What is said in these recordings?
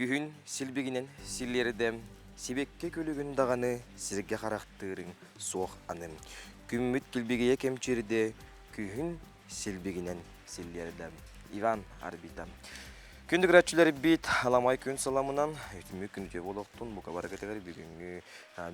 Күһүн силбигинэн силлиэрдэм, сибэкки күлүгүн даҕаны сиргэ харахтыырыҥ суох аны. Күммүт килбигийэ кэмчирдэ, күһүн силбигинэн силлиэрдэм. Иван Арбита. Күндү көрөөччүлэрбит, аламай күн саламынан үтүмүк күн үтүө буолуохтун бука барыгытыгар бүгүҥҥү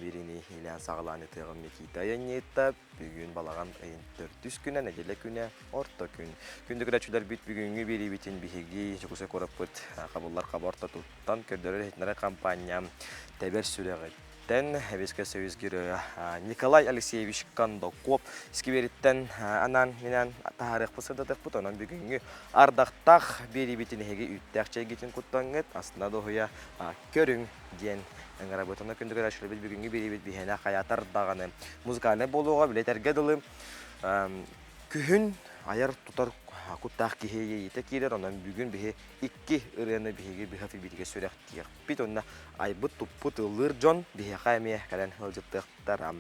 бириини илээн саҕалаан ытыаҕым Никита Айанньыта бүгүн балаҕан ыйын төрдүс күнэ, нэдиэлэ күнэ, орто күн. Күндү көрөөччүлэрбит бүгүҥҥү биэриибитин биһиги Дьокуускай куораппыт хабыллар хаба ортотуттан көрдөрөр-иһитиннэрэр хампаанньа тэбэр сүрэҕиттэн Сэбиэскэй Союз Геройа Николай Алексеевич Кондаков сквериттэн анаан-минээн таһаарыахпыт сырдатыахпыт. Онон бүгүҥҥү ардахтаах биэриибитин эһиги үүттээх чэйгитин куттаҥҥыт, астына дуоһуйа көрүҥ диэн ыҥырабыт. Онон күндү көрөөччүлэрбит бүгүҥҥү биэриибит биһиэнэ хайаатар даҕаны музыкальнай буолуоҕа, билэтэргэ дылы күһүн айар тутар куттаах киһи иэйиитэ киирэр. Онон бүгүн биһи икки ырыаны биһиги быһа эфирбитигэр сүрэхтиэхпит. Онно айбыт туппут ыллыыр дьон биһиэхэ эмиэ кэлэн ыалдьыттыахтара.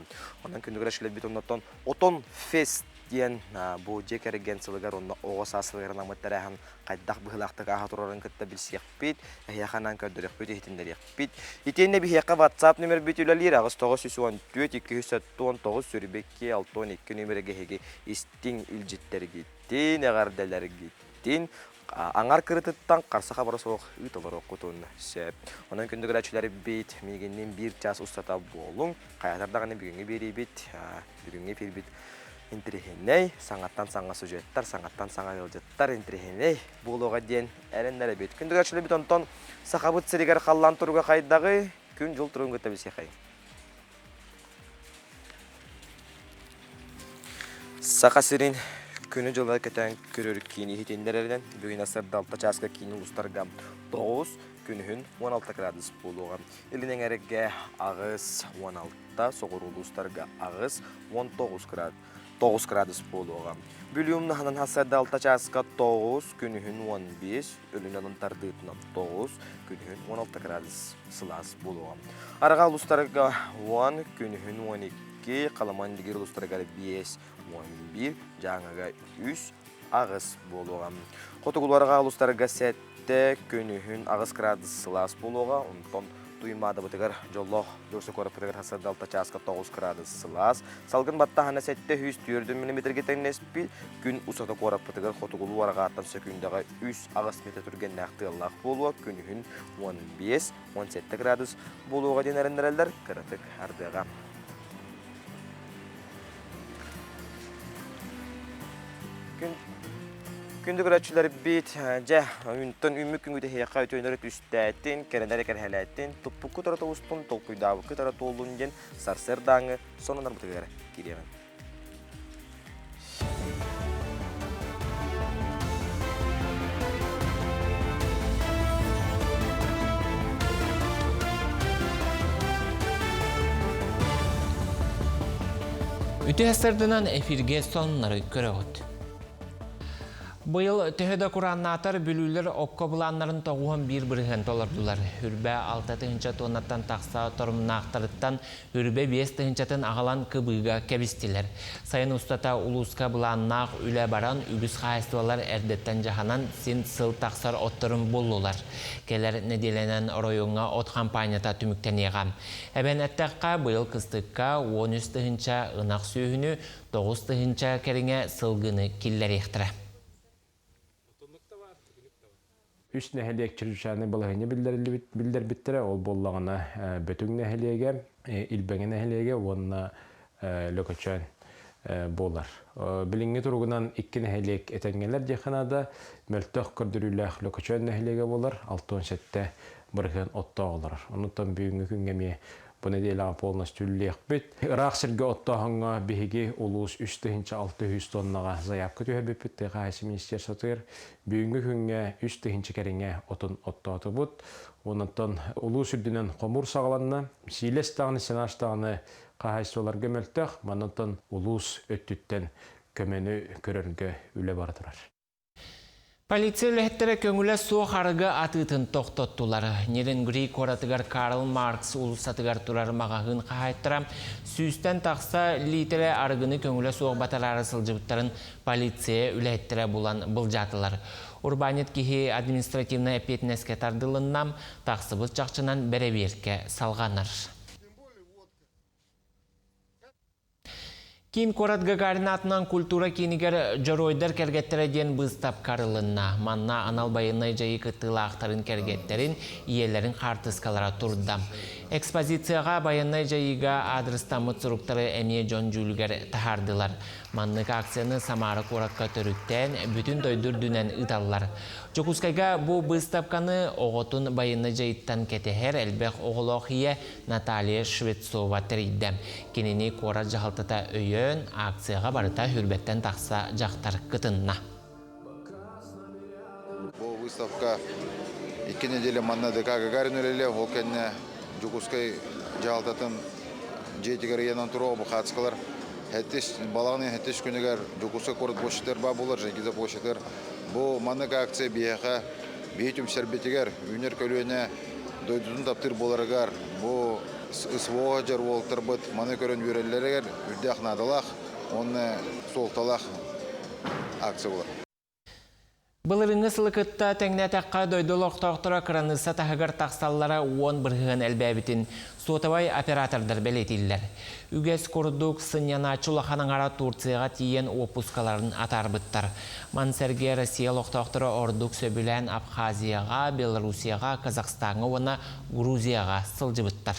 Онон күндү көрөөччүлэрбит оннотон Отон Фест диэн бу дьиэ кэргэн сылыгар уонна оҕо саас сылыгар анаммыт тэрээһин хайдах быһыылаахтык ааһа турарын кытта билсиэхпит, эһиэхэ анаан көрдөрүөхпүт, иһитиннэриэхпит. Итиэннэ биһиэхэ WhatsApp нүмербит үлэлиир 8934 279 22 62 нүмергэ эһиги истиҥ илдьиттэргитин, эҕэрдэлэргитин аҥар кырытыттан харса хабара суох ыыт олоруоххутун сөп. Онон күндү көрөөччүлэрбит, миигинниин биир чаас устата буолуҥ. Хайатар даҕаны бүгүҥҥү биэриибит, бүгүҥҥү эфирбит интэриэһинэй, саҥаттан саҥа сюжеттар, саҥаттан саҥа ыалдьыттар интэриэһинэй буолуоҕа диэн эрэннэрэбит. Күндү көрөөччүлэрбит онтон Сахабыт сиригэр халлаан туруга хайдаҕый? Күн-дьыл туругун кытта билсиэхэйиҥ. Саха сирин күнү-дьылы кэтээн көрөр киин иһитиннэрэринэн, бүгүн сарда алта чааска киин улуустарга 9, күнүһүн 16 градус буолуоҕа. Илин эҥэргэ 8, 16, соҕуруу улуустарга 8, 19 градус 9 градус буолуоҕа. Бүлүү умнаһынан сарда алта чааска 9, күнүһүн 15, Өлүнэ алын тардыытынан 9, күнүһүн 16 градус сылаас буолуоҕа. Арҕаа улуустарга 10, күнүһүн 12, Халыман Дигир улуустарыгар 5, 11, Дьааҥыга 3, 8 буолуоҕа. Хотугулуу-арҕаа улуустарга 7, күнүһүн 8 градус сылаас буолуоҕа, онтон Туймаадабытыгар дьоллоох Дьокуускай куораппытыгар сарсыарда алта чааска 9 градус сылаас. Салгын баттааһына 704 миллиметргэ тэҥнэспит. Күн устата куораппытыгар хотугулуу арҕааттан сөкүүндэҕэ 3-8 метр түргэннээх тыаллаах буолуо. Күнүһүн 15-17 градус буолуоҕа диэн эрэннэрэллэр. Кыратык ардыаҕа. Күн Күндү көрөөччүлэрбит, дьэ, үүнтэн үүммүт күҥҥүт эһиэхэ үтүөннэри түстээтин, кэрэлэри кэрэһэлээтин, туппуккут эрэ тобустун, толкуйдаабыккыт эрэ туоллун диэн сарсыардааҥҥы сонуннарбытыгар киириэҕиҥ. Үтүө сырдынан эфиргэ сонуннары көрөҕүт. Быйыл төһө да курааннаатар бүлүүлэр окко былааннарын 91% толордулар. Үрбэ 6 тыһыынча туоннаттан тахса торумнаахтарыттан үрбэ 5 тыһыынчатын аҕалан кыбыыга кэбистилэр. Сайын устата улууска былааннаах үлэ баран, үгүс хаһаайыстыбалар эрдэттэн дьаһанан син сыл тахсар отторун буллулар. Кэлэр нэдиэлэнэн оройуоҥҥа от хампаанньата түмүктэниэҕэ. Эбэн эттэххэ, быйыл кыстыкка 13 тыһыынча ынах сүөһүнү 9 тыһыынча кэриҥэ сылгыны киллэриэхтэрэ. Үс нэһилиэк чрезвычайнай балаһыанньа биллэрбиттэрэ. Ол буоллаҕына Бөтүҥ нэһилиэгэ, Илбэҥэ нэһилиэгэ уонна Лөкөчөөн буолар. Билиҥҥи туругунан икки нэһилиэк этэҥҥэлэр диэххэ наада. Мөлтөх көрдөрүүлээх Лөкөчөөн нэһилиэгэ буолар, 67% оттоох олорор. Онуттан бүгүҥҥү күҥҥэ эмиэ бу нэдиэлэҕэ полностью үлэлиэхпит. Ыраах сиргэ оттооһуҥҥа биһиги улуус 3600 тоннаҕа заявка түһэрбиппит тыа хаһаайыстыба министерствотыгар. Бүгүҥҥү күҥҥэ 3000 кэриҥэ отун оттоотубут. Онтон улуус үрдүнэн хомуур саҕаланна. Сиилэс даҕаны, сенаж даҕаны хаһаайыстыбаларга мөлтөх. Маннантан улуус өттүттэн көмөнү көрөргө үлэ бара турар. Полиция үлэһиттэрэ көҥүлэ суох арыгы атыытын тохтоттулар. Нерюнгри куоратыгар Карл Маркс уулуссатыгар турар маҕаһыын хаһаайыттара сүүстэн тахса лиитэрэ арыгыны көҥүлэ суох батараары сылдьыбыттарын полиция үлэһиттэрэ булан былдьаатылар. Урбаанньыт киһи административнай эппиэтинэскэ тардылынна, тахсыбыт чахчынан бэрэбиэркэ салҕанар. Киин куорат Гагарин аатынан культура киинигэр Дьоруойдар кэргэттэрэ диэн быыстапка арылынна. Манна анал байыаннай дьайыы кыттыылаахтарын кэргэттэрин, ийэлэрин хаартыскалара турда. Экспозицияҕа байыаннай дьайыыга аадырыстаммыт суруктары эмиэ дьон дьүүлүгэр таһаардылар. Маннык акцияны Самара куоракка төрүттээн, бүтүн дойду үрдүнэн ыыталлар. Дьокуускайга бу быыстапканы оҕотун байыаннай дьайыттан кэтэһэр элбэх оҕолоох ийэ Наталья Швецова тэрийдэ. Кинини куорат дьаһалтата өйөөн, акцияҕа барыта хүрбэттэн тахса дьахтар кытынна. Бу выставка икки неделя манна ДК Гагарин үлэлиэ, ол кэннэ Дьокуускай дьаһалтатын дьиэтигэр ыйанан туруо бу хаацкалар хэттис балаҕан хэттис күнүгэр Дьокуускай куорат площадьтар баа буолар, Жекиза площадьтар. Бу маннык акция биһиэхэ биһи түмсэрбитигэр, үүнэр көлүөнэ дойдутун таптыыр буоларыгар, бу СВО дьар уолаттарбыт маны көрөн үөрэллэригэр үрдээх наадалаах уонна суолталаах акция буолар. Былырыыҥҥы сылы кытта тэҥнээтэххэ, дойду олохтоохторо кыраныысса таһыгар тахсаллара 10% элбээбитин суотабай оператордар бэлиэтииллэр. Үгэс курдук, сынньанааччы улахан аҥара Турцияҕа тиийэн уоппускаларын атаарбыттар. Маны сэргэ Россия олохтоохторо ордук сөбүлээн Абхазияҕа, Белоруссияҕа, Казахстаҥҥа уонна Грузияҕа сылдьыбыттар.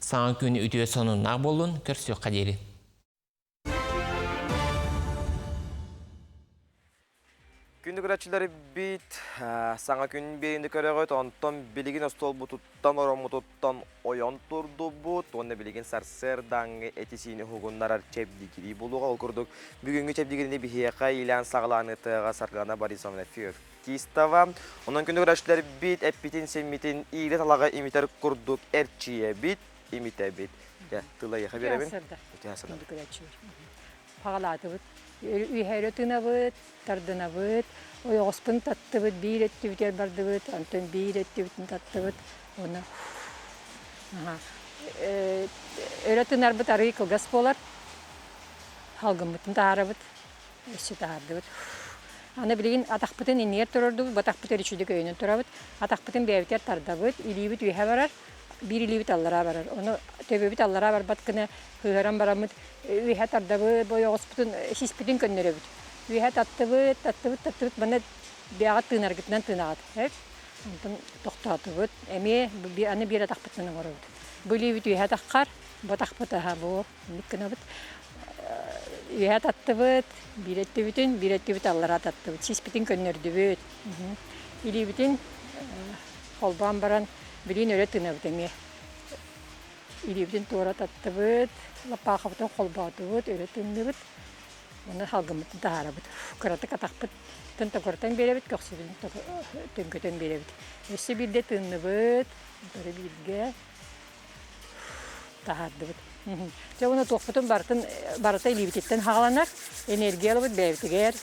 Саҥа күн үтүө сонуннаах буоллун, көрсүөххэ диэри. Күндү көрөөччүлэр бит саҥа күн биэриини көрөҕүт, онтон билигин остуолбутуттан, ороммутуттан ойон турдубут уонна билигин сарсыардааҥҥы эти-сиини уһугуннарар чэбдигирии буолуоҕа. Ол курдук бүгүҥҥү чэбдигириини биһиэхэ иилээн саҕалаан ытыаҕа Саргылана Борисовна Феоктистова. Онон күндү көрөөччүлэр бит эппитин-симмитин иилэ талаҕы имитэр курдук эрчийэбит, имитэбит. Дьэ, тыла эйиэхэ биэрэбин. Үтүө сарсыарда. Күндү көрөөччүлэр. Хаҕалаатыбыт. Үһэ тыынабыт, тардынабыт, ойоҕоспун таттыбыт, биир өттүбүтүгэр бардыбыт, онтон биир өттүбүтүн таттыбыт. Уонна өрө тынарбыт арыый кылгас буолар. Халгыммытын таһаарабыт, өссө таһаардыбыт. Аны билигин атахпытын иннигэр турордубут, батахпыт өрүчүдүк өйөнөн турабыт. Атахпытын бэйэбитигэр тардабыт, илиибит үөһэ барар, биир илиибит аллараа барар. Ону төбөбүт аллараа барбат гына кыыһыран бараммыт үөһэ тардабыт, бойоҕоспутун сиспитин көннөрөбүт. Үөһэ таттыбыт, таттыбыт, таттыбыт, манна бэйэҕит тыынаргытынан тыынаҕыт. Онтон тохтоотубут. Эмиэ аны биир атахпытынан оҥоробут. Бу илиибит үөһэ атаххар, бу атахпыт аһа бу инник гынабыт. Үөһэ таттыбыт, биир өттүбүтүн, биир өттүбүт аллараа таттыбыт. Сиспитин көннөрдүбүт. Илиибитин холбоон баран билигин өрө тыынабыт эмиэ. Илиибитин туора таттыбыт, лаппаахыбытын холбоотубут, өрө тыынныбыт уонна салгыммытын таһаарабыт. Кыратык атахпытын токурутан биэрэбит, көхсүбүтүн төҥкөтөн биэрэбит. Өссө биирдэ тыынныбыт, бары бииргэ таһаардыбыт. Дьэ уонна туохпутун барытын барыта илиибититтэн хааланар, энергия ылабыт бэйэбитигэр.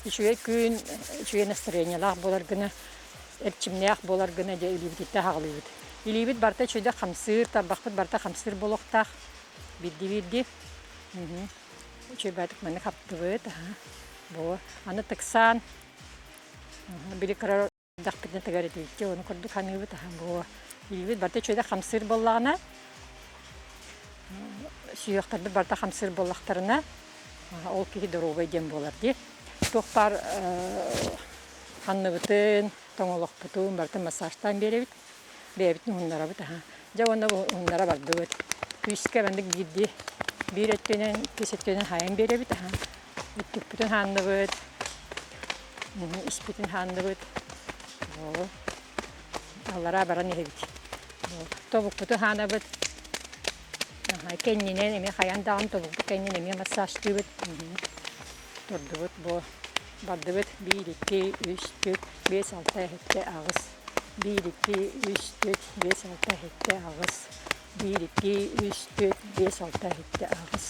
Үчүгэй күн, үчүгэй настроениелаах буолар гына эрчимнээх буолар гына дьэ илиибититтэн аҕалыыбыт. Илиибит барыта үчүгэйдик хамсыыр, тарбахпыт барыта хамсыыр буолуохтаах. Биирдии-биирдии. Үчүгэй баҕайытык маннык хаптыбыт. Бу аны тыксаан били кыра эрдэхпитинэ тыгар этибит ону курдук ханыыбыт. Бу илиибит барыта үчүгэйдик хамсыыр буоллаҕына, сүһүөхтэрбит барыта хамсыыр буоллахтарына, ол киһи доруобай диэн буолар дии. Туох баар Ханныбытын, тоҥолохпутун барытын массажтаан биэрэбит, бэйэбитин уһуннарабыт аһа. Дьэ уонна уһуннара бардыбыт. Күүскэ маннык биирдии биир өттүнэн, иккис өттүнэн хаайан биэрэбит аһа. Өттүкпүтүн хаанныбыт, испитин хаанныбыт. Аллараа баран иһэбит. Тобукпутун хаанабыт. Кэннинэн эмиэ хайан даҕаны тобукпут кэннин эмиэ массажтыыбыт. Турдубут бу бардыбыт биир, икки, үс, түөрт, биэс, алта, сэттэ, аҕыс. Биир, икки, үс, түөрт, биэс, алта, сэттэ, аҕыс. Биир, икки, үс, түөрт, биэс, алта, сэттэ, аҕыс.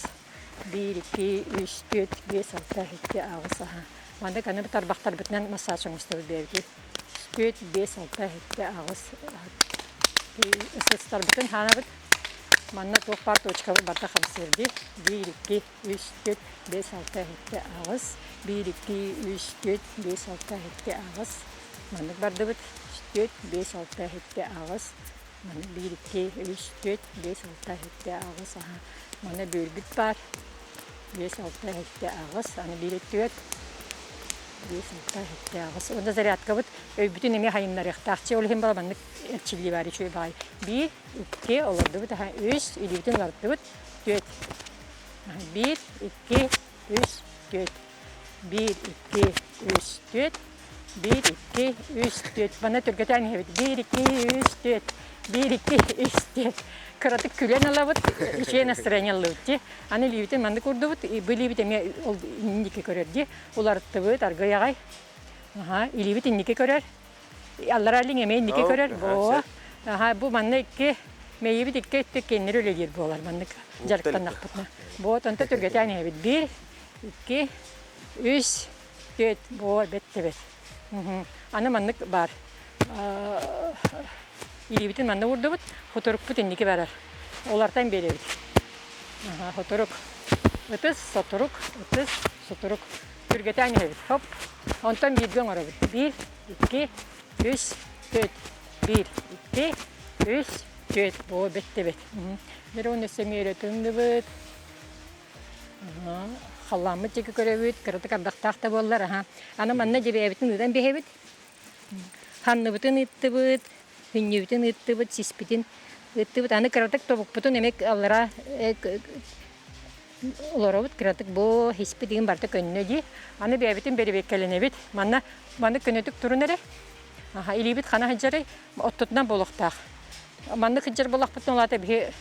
Биир, икки, үс, түөрт, биэс, алта, сэттэ, аҕыс. Аһа. Маннык аны тарбахтарбытынан массаж оҥостобут бэйэбитин. Түөрт, биэс, алта, сэттэ, аҕыс. Ысыстарбытын хаанабыт. Манна туох баар точкабыт барыта хамсыыр дии. Биир, икки, үс, түөрт, биэс, алта, сэттэ, аҕыс. Биир, икки, үс, түөрт, биэс, алта, сэттэ, аҕыс. Маннык бардыбыт. Түөрт, биэс, алта, сэттэ, аҕыс. Маннык биир, икки, үс, түөрт, биэс, алта, сэттэ, аҕыс. Аха. Манна бүөрбүт баар. Биэс, алта, сэттэ, аҕыс. Аны биир, түөрт. Биэс, алта, сэттэ, аҕыс. Уонна зарядкабыт өйбүтүн эмиэ хайыннарыахтаах. Чэ, ол иһин бала маннык эрчиллии баар үчүгэй баҕайы. Биир, икки, олордубут, аха, үс, илиибитин уларыттыбыт, түөрт. Биир, икки, үс, түөрт. Биир, икки, үс, түөрт. Биир, икки, үс, түөрт. Манна түргэтээн иһэбит. Биир, икки, үс, түөрт. Биир, икки, үс, түөрт. Кыратык күлэн ылабыт, үчүгэй настроение ыллыбыт дии. Аны илиибитин маннык курдубут, бу илиибит эмиэ ол инники көрөр дии. Уларыттыбыт, аргый аҕай. Аха, илиибит инники көрөр. Аллараа илин эмиэ инники көрөр. Бу, аха, бу манна икки мэйиибит икки өттө кэннери үлэлиир буолар маннык дьарыктаннахпытына. Бу онто түргэтээн иһэбит. Биир, икки, үс, түөрт. Бу бэт тэбэт. Аны маннык баар. Илиибитин манна уурдубут, хоторукпут инники барар. Олартан биэрэбит. Хоторук. Ытыс, соторук, ытыс, соторук. Түргэтээн иһэбит. Хоп. Онтон бииргэ оҥоробут. Биир, икки, үс, түөрт. Биир, икки, үс, түөрт. Бу бэттибит. Дьэ уонна сэмиэрэ тымныбыт. Халлааммыт диэки көрөбүт, кыратык ардахтаах да буоллар, аха. Аны манна дьэбээбитин ыытан биһэбит. Ханныбытын ыыттыбыт, хүнньүбүтүн ыыттыбыт, сиспитин ыыттыбыт. Аны кыратык тобукпутун эмиэ аллара олоробут кыратык бу испит игин барыта көннө дии. Аны бэйэбитин бэрэбиэркэлэнэбит. Манна маннык көнөтүк турун эрэ. Аха, илиибит хана сылдьарый? Оттотунан буолуохтаах. Маннык сылдьар буоллахпытына, ол аата биһи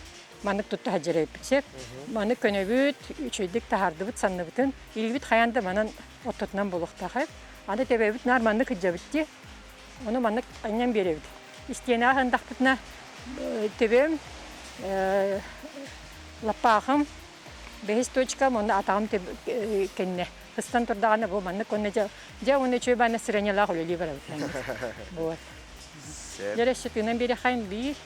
маннык тутта сылдьар эбиппит сөп. Маннык көнөбүт, үчүгэйдик таһаардыбыт санныбытын. Илиибит хайаан да манан оттотунан буолуохтаах эбит. Аны төбөбүт наар маннык сылдьабыт дии. Ону маннык анньан биэрэбит. Истиэнэҕэ сандахпытына төбөм лаппаахым бэһис точкам уонна атаҕым кэннэ сыстан турдаҕына бу маннык уонна дьэ дьэ уонна үчүгэй баана сырыанньалаах үлэлии барабыт вот дьэ өссө тыынан биэрэхайын биир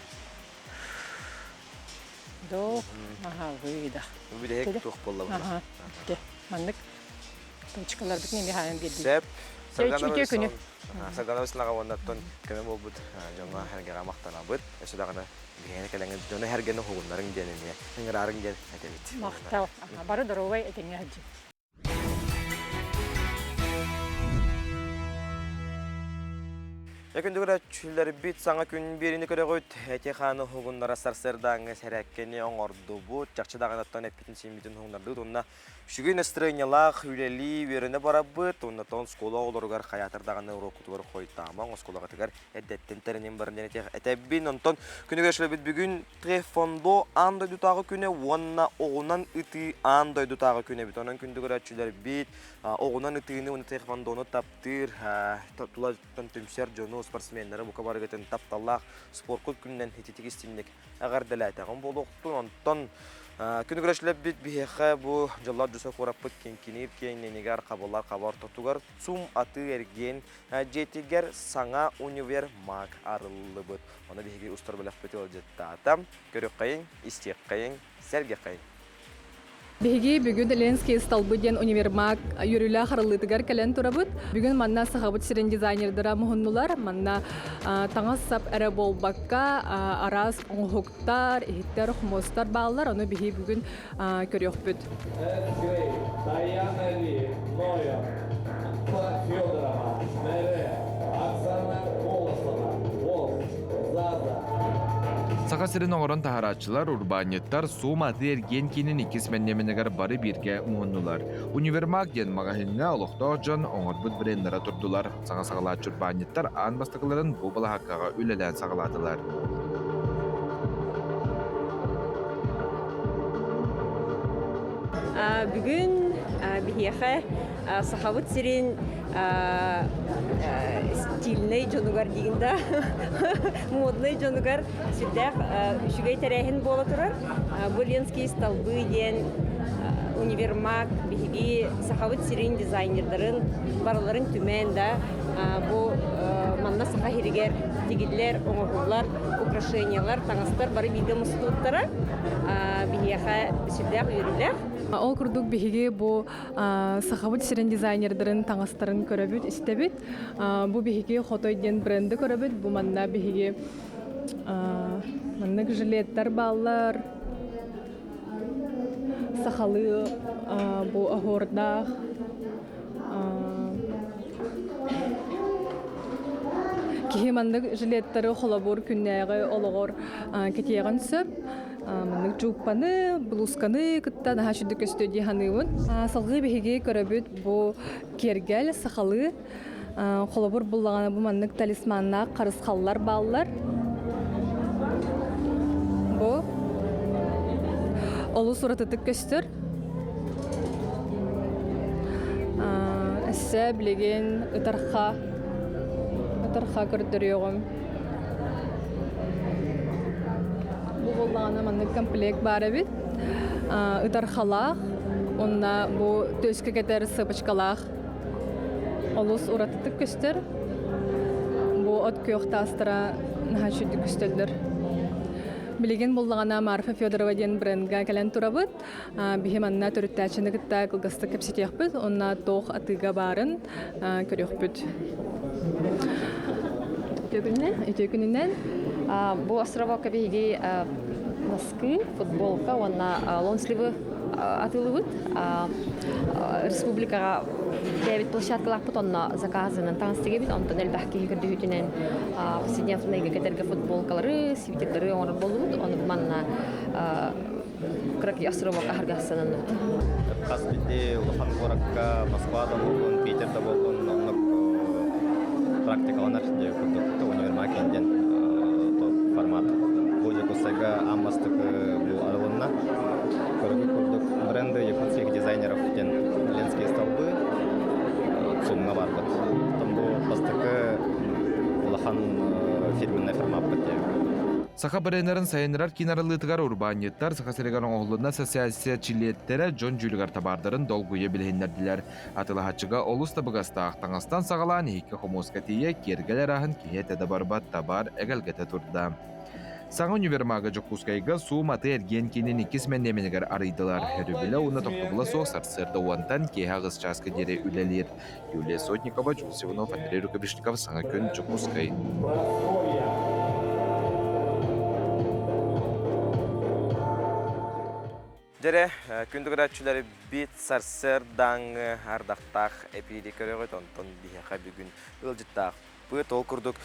вдох ага выдох Бүтэһик туох буолла Ага маннык точкаларбытын эмиэ хаайан биэрдибит Сөп. Үтүө күнү. Саргана Васильевнаҕа уоннаттан көмө буолбут дьоҥҥо эргэҕэ махтанабыт. Өссө даҕаны биһиэхэ кэлэҥҥит дьону эргэни уһугуннарыҥ диэн эмиэ ыҥыраарыҥ диэн этэбит. Махтал. Бары доруобай этэҥҥэ сылдьыҥ. Күндүгүрөччүлэрбит саҥа күн биэриини көрөҕүт. Эти-хааны уһугуннара сарсыардааҥҥы сэрээккэни оҥордубут. Чахчы даҕаны эппитин-сииммитин уһугуннардыбыт уонна Үчүгэй настроениелаах үлэлии үөрэнэ барабыт, уонна тоон оскуола оҕолоругар хайаатар даҕаны уруоккутугар хойутаамаҥ, оскуолаҕытыгар эрдэттэн тэринин баран диэн этэбин. Онтон күнүгэр шөлөбүт бүгүн Тхэфондо аан дойдутааҕы күнэ уонна оҕунан ытыы аан дойдутааҕы күнэ эбит. Онон күндү көрөөччүлэрбит оҕунан ытыыны уонна тхэфондону таптыыр, тулаттан түмсэр дьону, спортсменнары бука барыгытын тапталлаах споркут күнүнэн ититик истинник эҕэрдэлээтэҕим буолуохтун. Онтон күнү көрөчүлэрбит биһиэхэ бу дьоллоох дьуса куораппыт киҥкиниир киэҥнэнигэр хабыллар хаба ортотугар ЦУМ атыы-эргиэн дьиэтигэр саҥа универмаг арыллыбыт. Ону биһиги устар бөлөхпүт ыалдьыттаата. Көрүөххэйиҥ, истиэххэйиҥ, сэргэххэйиҥ. Биһиги бүгүн Ленский столбы диэн универмаг үөрүүлээх арыллыытыгар кэлэн турабыт. Бүгүн манна Сахабыт сирин дизайнердара муһуннулар. Манна таҥас-сап эрэ буолбакка, араас оҥоһуктар, иһиттэр, хомуостар бааллар. Ону биһи бүгүн көрүөхпүт. Даяна Ли, Ноя, Федорова, Мере, Оксана Колосова, Волк, Заза. Саха сирин оҥорон таһарааччылар, урбаанньыттар Суум атыы-эргиэн киинин иккис мэндиэмэнигэр бары бииргэ муһуннулар. Универмаг диэн маҕаһыыҥҥа олохтоох дьон оҥорбут бреннэрэ турдулар. Саҥа саҕалааччы урбаанньыттар аан бастакыларын бу балаһааккаҕа үлэлээн саҕалаатылар. Бүгүн биһиэхэ Сахабыт сирин стильнэй дьонугар диигин да моднай дьонугар сүрдээх үчүгэй тэрээһин буола турар. Бу Ленские столбы диэн универмаг биһиги Сахабыт сирин дизайнердарын барыларын түмэн да бу манна Манна Саха сиригэр тигиллэр, оҥоһуллар украшениялар, таҥастар бары бииргэ мустубуттара биһиэхэ сүрдээх үөрүүлээх. Ол курдук биһиги бу Сахабыт сирин дизайнердарын таҥастарын көрөбүт, истэбит. Бу биһиги Хотой диэн бренди көрөбүт. Бу манна биһиги маннык жилеттар бааллар, сахалыы бу оһуордаах киһи маннык жилеттары холобур күннээҕи олоҕор кэтиэҕин сөп. Маннык дьууппаны, блузканы кытта наһаа үчүгэй көстүө дии саныыбын. Салгыы биһиги көрөбүт бу киэргэл сахалыы холобур буллаҕына бу маннык талисманнаах харысхаллар бааллар. Бу олус уратытык көстөр. Өссө билигин ытарха ытарха көрдөрүөҕүм. Бу буоллаҕына маннык комплект баар эбит. Ытархалаах, уонна бу төскө кэтэр сыпочкалаах олус уратытык көстөр. Бу от күөх таастара наһаа үчүгдүк көстөллөр. Билигин буллаҕына Марфа Федорова диэн брендга кэлэн турабыт. Биһи манна төрүттээччини кытта кылгастык кэпсэтиэхпит уонна туох атыыга баарын көрүөхпүт. Үтүө күнүнэн. Үтүө күнүнэн. Бу островокка биһиги носки, футболка уонна лонсливы атыылыыбыт. Республикаҕа бэйэбит площадкалаахпыт, онно заказынан таҥас тигибит, онтон элбэх киһи көрдөһүүтүнэн повседневныйга кэтэргэ футболкалары, свитердары оҥорор буоллубут. Ону манна кыракый островок аһарга сананныбыт. Хас биирдии улахан куоракка Москва да буоллун, Питер да буоллун, оннук практикаланар диye курдук универмаг диэн формат. Бу Дьокуускайга аан бастакы бу арылынна. Көрүгү курдук бренды якутских дизайнеров диэн Ленские столбы ЦУМҥа барбыт. Оттон бу бастакы улахан фирменный формаппыт диye. Саха бреннерин сайыннарар киин арыллыытыгар урбаанньыттар Саха сиригэр оҥоһуллунна ассоциация чилиэттэрэ дьон дьүүлүгэр табаардарын долгуйа билиһиннэрдилэр. Атыылаһааччыга олус табыгастаах таҥастан саҕалаан иһиккэ хомуоска тиийэ киэргэл арааһын киһи этэ да барбат табаар эгэлгэтэ турда. Саҥа универмага Дьокуускайга Суум атыы-эргиэн киинин иккис мэндиэмэнигэр арыйдылар. Өрөбүлэ уонна тохтобула суох сарсыарда уонтан киэһэ аҕыс чааска диэри үлэлиир. Юлия Сотникова, Дьулус Иванов, Андрей Рукавишников, Саҥа күн, Дьокуускай. Дьэрэ, күндү көрөөччүлэри бит сарсыардааҥҥы ардахтаах эпиири көрөҕүт, онтон биһиэхэ бүгүн ыалдьыттаах быт. Ол курдук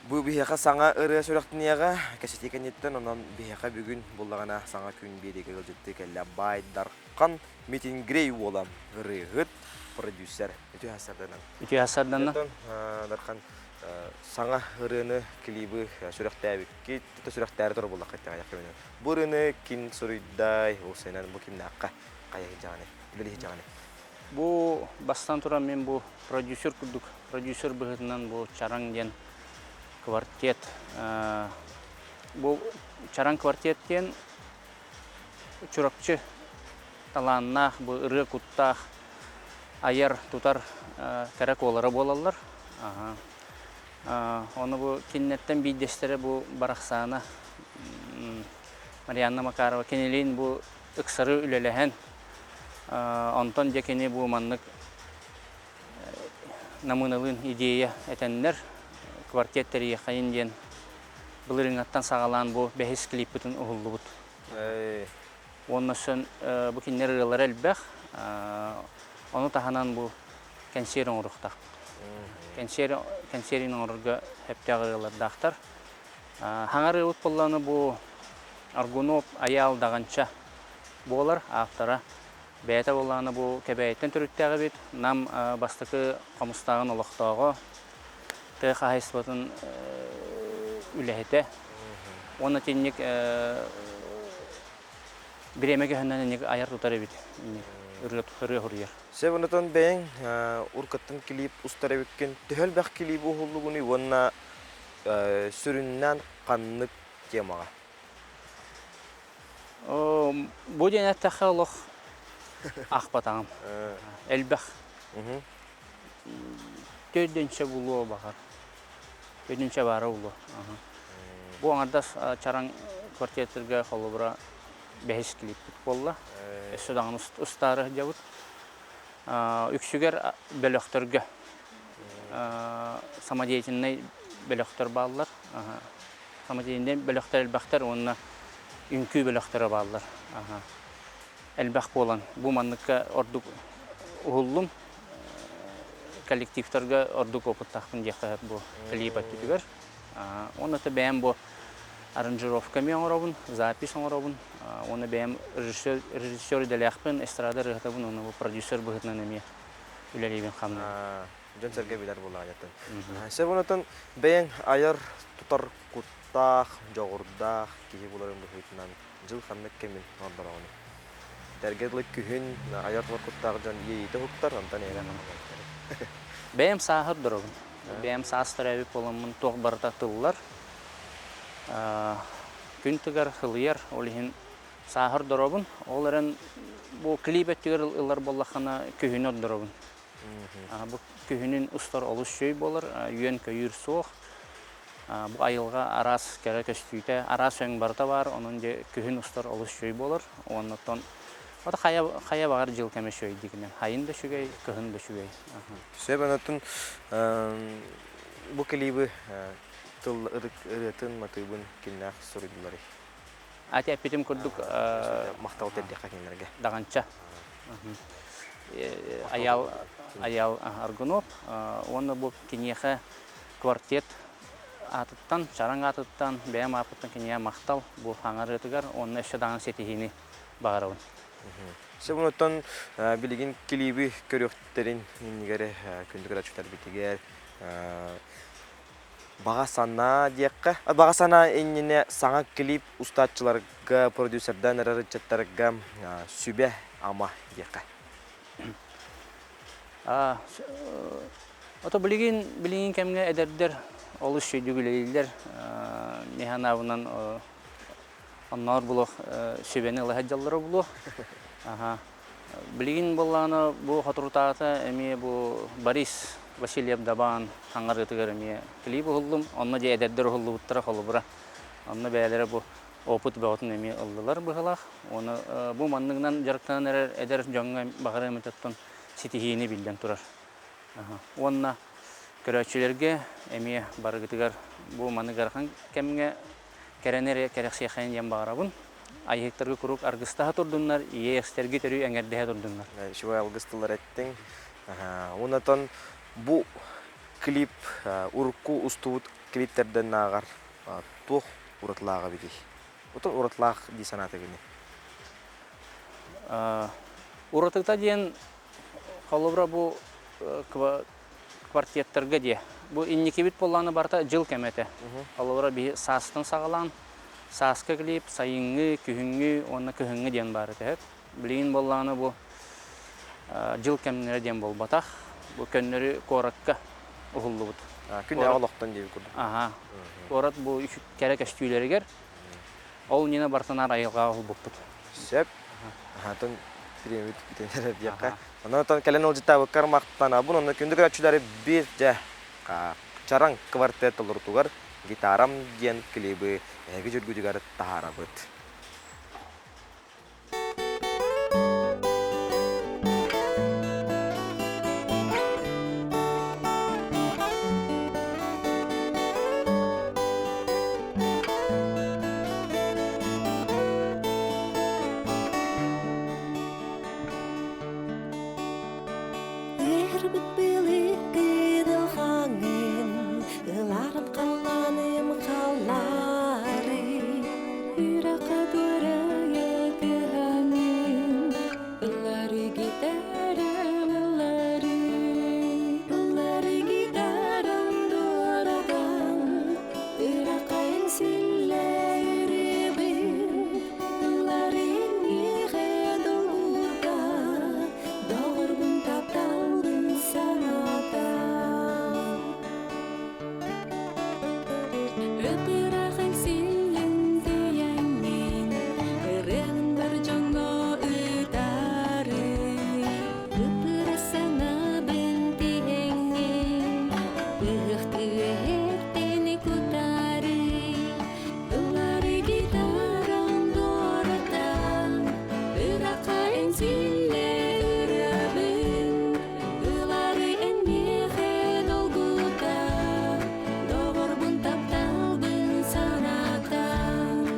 бу биһиэхэ саҥа ырыа сүрэхтэниэҕэ кэсэтии кэнниттэн, онон биһиэхэ бүгүн буллаҕына саҥа күн биэриигэ ыалдьыттыы кэллэ Баайдархан Митингрей уола ырыаһыт, продюсер. Үтүө сарданан. Үтүө сарданан. Дархан саҥа ырыаны, клибы сүрэхтээбиккит, тута сүрэхтээри турар буоллаххыт диэҕэ Бу ырыаны ким суруйдай, ол сэнэн бу кимнээххэ хайа сылдьаҕыный, үлэлии сылдьаҕыный? Бу бастан туран мен бу продюсер курдук, продюсер быһыытынан бу Чараҥ диэн квартет. Бу Чараҥ квартет диэн Чурапчы талааннаах, бу ырыа куттаах айар, тутар кэрэ куолара буолаллар. Ону бу кинилэртэн биирдэстэрэ бу Барахсаана Марианна Макарова кинилиин бу ыксары үлэлэһэн, онтон дьэ кини бу маннык намыыналыын идея этэннэр, квартет тэрийиэххэйин диэн былырыыҥҥаттан саҕалаан бу бэһис клиппытын уһуллубут. Уонна сөн бу кинилэр ырыалара элбэх. Ону таһынан бу кэнсиэр оҥоруохтаахпыт. Кэнсиэр кэнсиэрин оҥорорго сөптөөх ырыалардаахтар. Хаҥар ырыабыт буоллаҕына бу Аргунов Айаал Даҕанча буолар автора. Бэйэтэ буоллаҕына бу Кэбээйиттэн төрүттээх эбит. Нам бастакы хомустааҕын олохтооҕо. Тыа хаһаайыстыбатын үлэһитэ. Уонна итинник бириэмэ көһүнэн инник айар-тутар эбит. Ырыа ырыа суруйар. Сөп онтон бэйэҥ уркаттан клип устар эбиккин. Төһө элбэх клип уһуллугунуй уонна сүрүннээн ханнык темаҕа? Бу диэн эттэххэ олох аахпатаҕым. Элбэх. Төрдүнчэ булуо баҕар. Төрдүнчэ баара булуо. Бу аҥардас чараҥ квартирга холобура бэһис клиппит буолла. Өссө даҕаны устаары сылдьабыт. Үксүгэр бөлөхтөргө самодеятельнай бөлөхтөр бааллар. Самодеятельнай бөлөхтөр элбэхтэр уонна үҥкүү бөлөхтөрө бааллар. Элбэх буолан бу манныкка ордук уһуллум. Коллективтарга ордук опыттаахпын диэххэ сөп бу клип өттүтүгэр. Уонна то бэйэм бу аранжировка эмиэ оҥоробун, запись оҥоробун. Уонна бэйэм режиссер, режиссер идэлээхпин, эстрада ырыаһытабын уонна бу продюсер быһыытынан эмиэ үлэлиибин хамныыбын. Дьон-сэргэ билэр буоллаҕа дьаттан. Сөп онотон бэйэҥ айар тутар куттаах, дьоҕурдаах киһи буоларын быһыытынан дьыл ханнык кэмин ордороҕунуй? Тэргэ дылы күһүн айар тутар куттаах дьон иэйиитэ уһуктар, онтон эйэлээх хаалар. Бэйэм сааһы ордоробун. Бэйэм саас төрөөбүт буоламмын туох барыта тыллар. Күн тыгар, хылыйар, ол иһин сааһы ордоробун. Ол эрэн бу клип өттүгэр ылар буоллаххына күһүнү ордоробун. Бу күһүнүн устар олус үчүгэй буолар, үөн-көйүүр суох. Бу айылҕа араас кэрэ көстүүтэ, араас өҥ барыта баар, онон дьэ күһүн устар олус үчүгэй буолар. Уонна оттон хайа, хайа баҕар дьыл кэмэ үчүгэй диигинэн. Хайын да үчүгэй, кыһын да үчүгэй. Сөп, онтон бу клибы тыл ырыатын, матыыбын кимнээх суруйдуларый? Ати эппитим курдук махтал тиэрдиэххэ кинилэргэ. Даҕанча. Аял Аял Аргунов уонна бу киниэхэ квартет аатыттан, чараҥ аатыттан, бэйэм ааппыттан киниэхэ махтал бу хаҥарыытыгар уонна өссө даҕаны ситиһиини баҕарабын. Сөп онуттан билигин клиби көрүөхтэрин иннигэр күндү көрөөччүлэрбитигэр Баҕа санаа диэххэ. Баҕа санаа иннинэ саҥа клип устааччыларга, продюсердаан эрэр ыччаттарга сүбэ-ама диэххэ. Ото билигин билигин кэмҥэ эдэрдэр олус үчүгэйдик үлэлииллэр. Мин санаабынан онноор булуох сүбэни ыла сылдьаллара буолуо. Билигин буоллаҕына бу соторутааҕыта эмиэ бу Борис Васильев Дабаан хаҥарыытыгар эмиэ клип уһуллум. Онно дьэ эдэрдэр уһуллубуттара холобура. Онно бэйэлэрэ бу опыт бөҕөтүн эмиэ ыллылар быһыылаах. Уонна бу манныгынан дьарыктанан эрэр эдэр дьоҥҥо баҕарыам этэ ситиһиини биллэн турар. Уонна көрөөччүлэргэ эмиэ барыгытыгар бу маннык ыарахан кэмҥэ кэрэни эрэ кэрэхсиэххэйин диэн баҕарабын. Айыһыктарга куруук аргыстаһа турдуннар, ийэ-эхстэргэ төрүү эҥэрдэһэ турдуннар. Үчүгэй алгыс тыллар эттиҥ. Онтон бу клип урукку устубут клиптэрдэн ааҕар туох уратылааҕа эбитий? Отон уратылаах дии санаатыгыный? Уратыта диэн холобура бу квартеттарга диэ. Бу инникибит буоллаҕына барыта дьыл кэмэ этэ. Холобура биһи саастан саҕалаан сааскы клип, сайыҥҥы, күһүҥҥү уонна кыһыҥҥы диэн баар этэ. Билигин буоллаҕына бу дьыл кэмнэрэ диэн буолбатах. Бу көннөрү куоракка уһуллубут. Күннээҕи олохтон диэбит курдук. Аха. Куорат бу кэрэ көстүүлэригэр ол ньина барытынаар айылҕаҕа уһулбуппут. Сөп. Аһатын бириэмит бүтэн эрэр диэххэ. Онон кэлэн ыалдьыттаабыккар махтанабын. Онно күндү көрөөччүлэри биир дьэ чараҥ квартет толорутугар гитарам диэн клибы эһиги дьүргүтүгэр таһаарабыт. Ыырбыт былыргы дылҕаҥын, ыларын халлааным халлаары. Ыһыахты үөһэттэн кутары Ыллары гитарам дуоратан Ырахха эҥсиллэ ырыабын Ылары эн миэхэ долгута Доҕорбун тапталбын санатан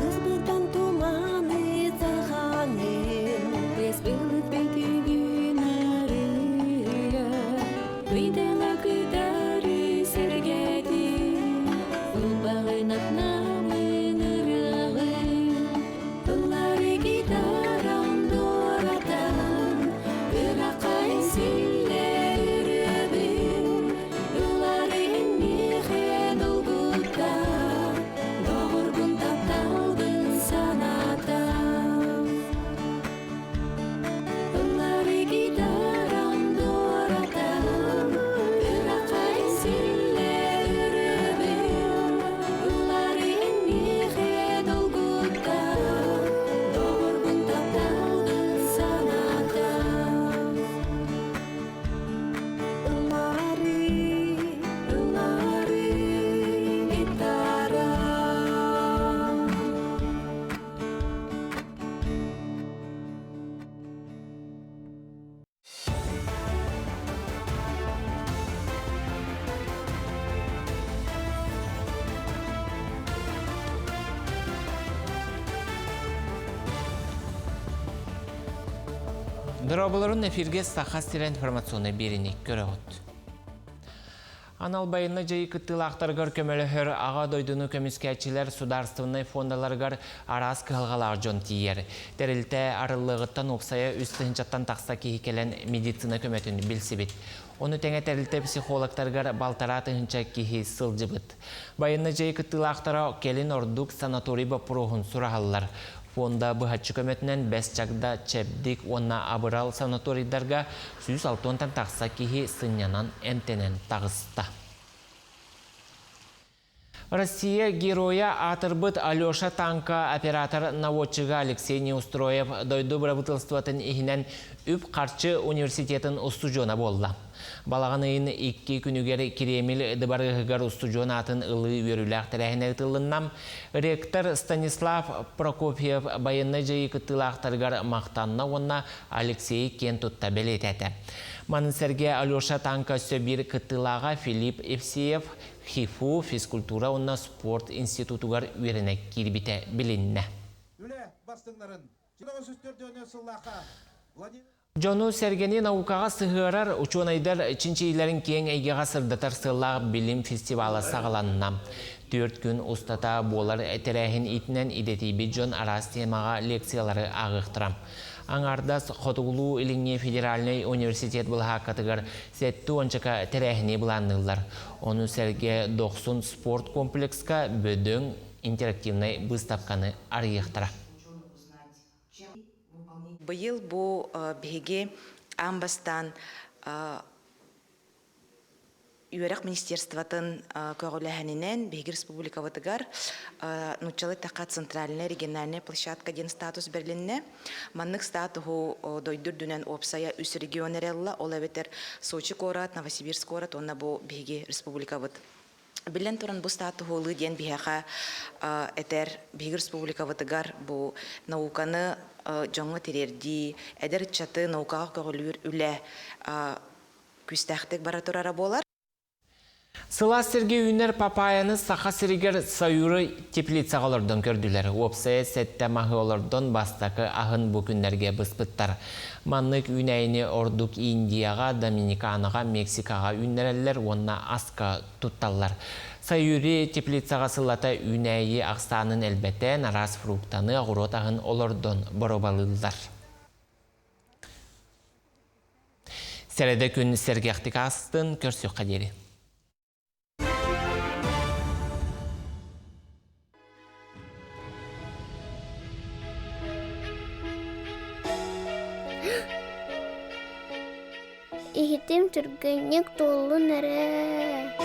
Ызбытан туманы саханын Бес былыт бөтүгүн арыйа Ыйдала кытары сэргэтин Ылбаҕын атнамын ырыаҕын Ыллары гитарам дуоратан Ырахха силлэр ырыабын Ыллары эн миэхэ долгута Доҕорбун тапталбын саната Ыллары гитарам дуоратан Ырахха силлэр ырыабын Ыллары эн миэхэ долгута Доҕорбун тапталбын саната Ыллары, ыллары гитарам Дорооболорун эфирге Саха сирэ информационнай биэриини көрөҕүт. Анал байынна дьайыы кыттыылаахтарыгар көмөлөһөр Аҕа дойдуну көмүскээччилэр судаарыстыбаннай фондаларыгар араас кыһалҕалаах дьон тиийэр. Тэрилтэ арыллыаҕыттан уопсайа үс тыһыынчаттан тахса киһи кэлэн медицина көмөтүн билсибит. Ону тэҥэ тэрилтэ психологтарыгар балтараа тыһыынча киһи сылдьыбыт. Байынна дьайыы кыттыылаахтара кэлин ордук санаторий боппуруоһун сураһаллар. Фонда быһаччы көмөтүнэн Бэс Чагда, Чэбдик уонна Абырал санаторийдарга 160-тан тахса киһи сынньанан эмтэнэн таҕыста. Россия геройа аатырбыт Алеша Танка оператор наводчига Алексей Неустроев дойду бырабыыталыстыбатын иһинэн үп-харчы университетын устудьуона буолла. Балаҕан ыйын икки күнүгэр Кремль дыбарыаһыгар устудьуон аатын ылыы үөрүүлээх тэрээһинэ ыытыллынна. Ректор Станислав Прокопьев байыаннай дьайыы кыттыылаахтарыгар махтанна уонна Алексей киэн тутта бэлиэтээтэ. Маны сэргэ Алеша Танка өссө биир кыттыылааҕа Филипп Евсеев ХИФУ физкультура уонна спорт институтугар үөрэнэ киирбитэ билиннэ. Дьону-сэргэни наукаҕа сыһыарар учуонайдар чинчийиилэрин киэҥ эйгэҕэ сырдатар сыаллаах билим фестивала саҕаланна. Түөрт күн устата буолар тэрээһин иитинэн идэтийбит дьон араас темаҕа лекциялары ааҕыахтара. Аҥаардас Хотугулуу-Илиҥҥи федеральнай университет былаһааккатыгар сэттэ уончака тэрээһини былаанныыллар. Ону сэргэ Дохсун спорт комплекска бөдөҥ интерактивнай быыстапканы арыйыахтара. Быйыл бу биһиги аан бастаан үөрэх министерствотын көҕүлээһининэн биһиги республикабытыгар нууччалыы эттэххэ центральная региональная площадка диэн статус бэрилиннэ. Маннык статуһу дойду үрдүнэн уопсайа үс регион эрэ ылла. Ол эбэтэр Сочи куорат, Новосибирск куорат уонна бу биһиги республикабыт. Биллэн туран, бу статуһу ылыы диэн биһиэхэ этэр биһиги республикабытыгар бу науканы дьоҥҥо тириэрдии, эдэр ыччаты наукаҕа көҕүлүүр үлэ күүстээхтик бара турара буолар. Сылаас сиргэ үүнэр папайяны Саха сиригэр Саюры теплицаҕа олордон көрдүлэр. Уопсайа сэттэ маһы олордон бастакы аһын бу күннэргэ быспыттар. Маннык үүнээйини ордук Индияҕа, Доминиканаҕа, Мексикаҕа үүннэрэллэр уонна аска тутталлар. Саюри теплицаҕа сыллата үүнээйи ахсаанын элбэтэн, араас фруктаны, оҕуруот аһын олордон боруобалыыллар. Сэрэдэ күн сэргэхтик аастын, көрсүөххэ диэри. Иһитим түргэнник туоллун эрэ.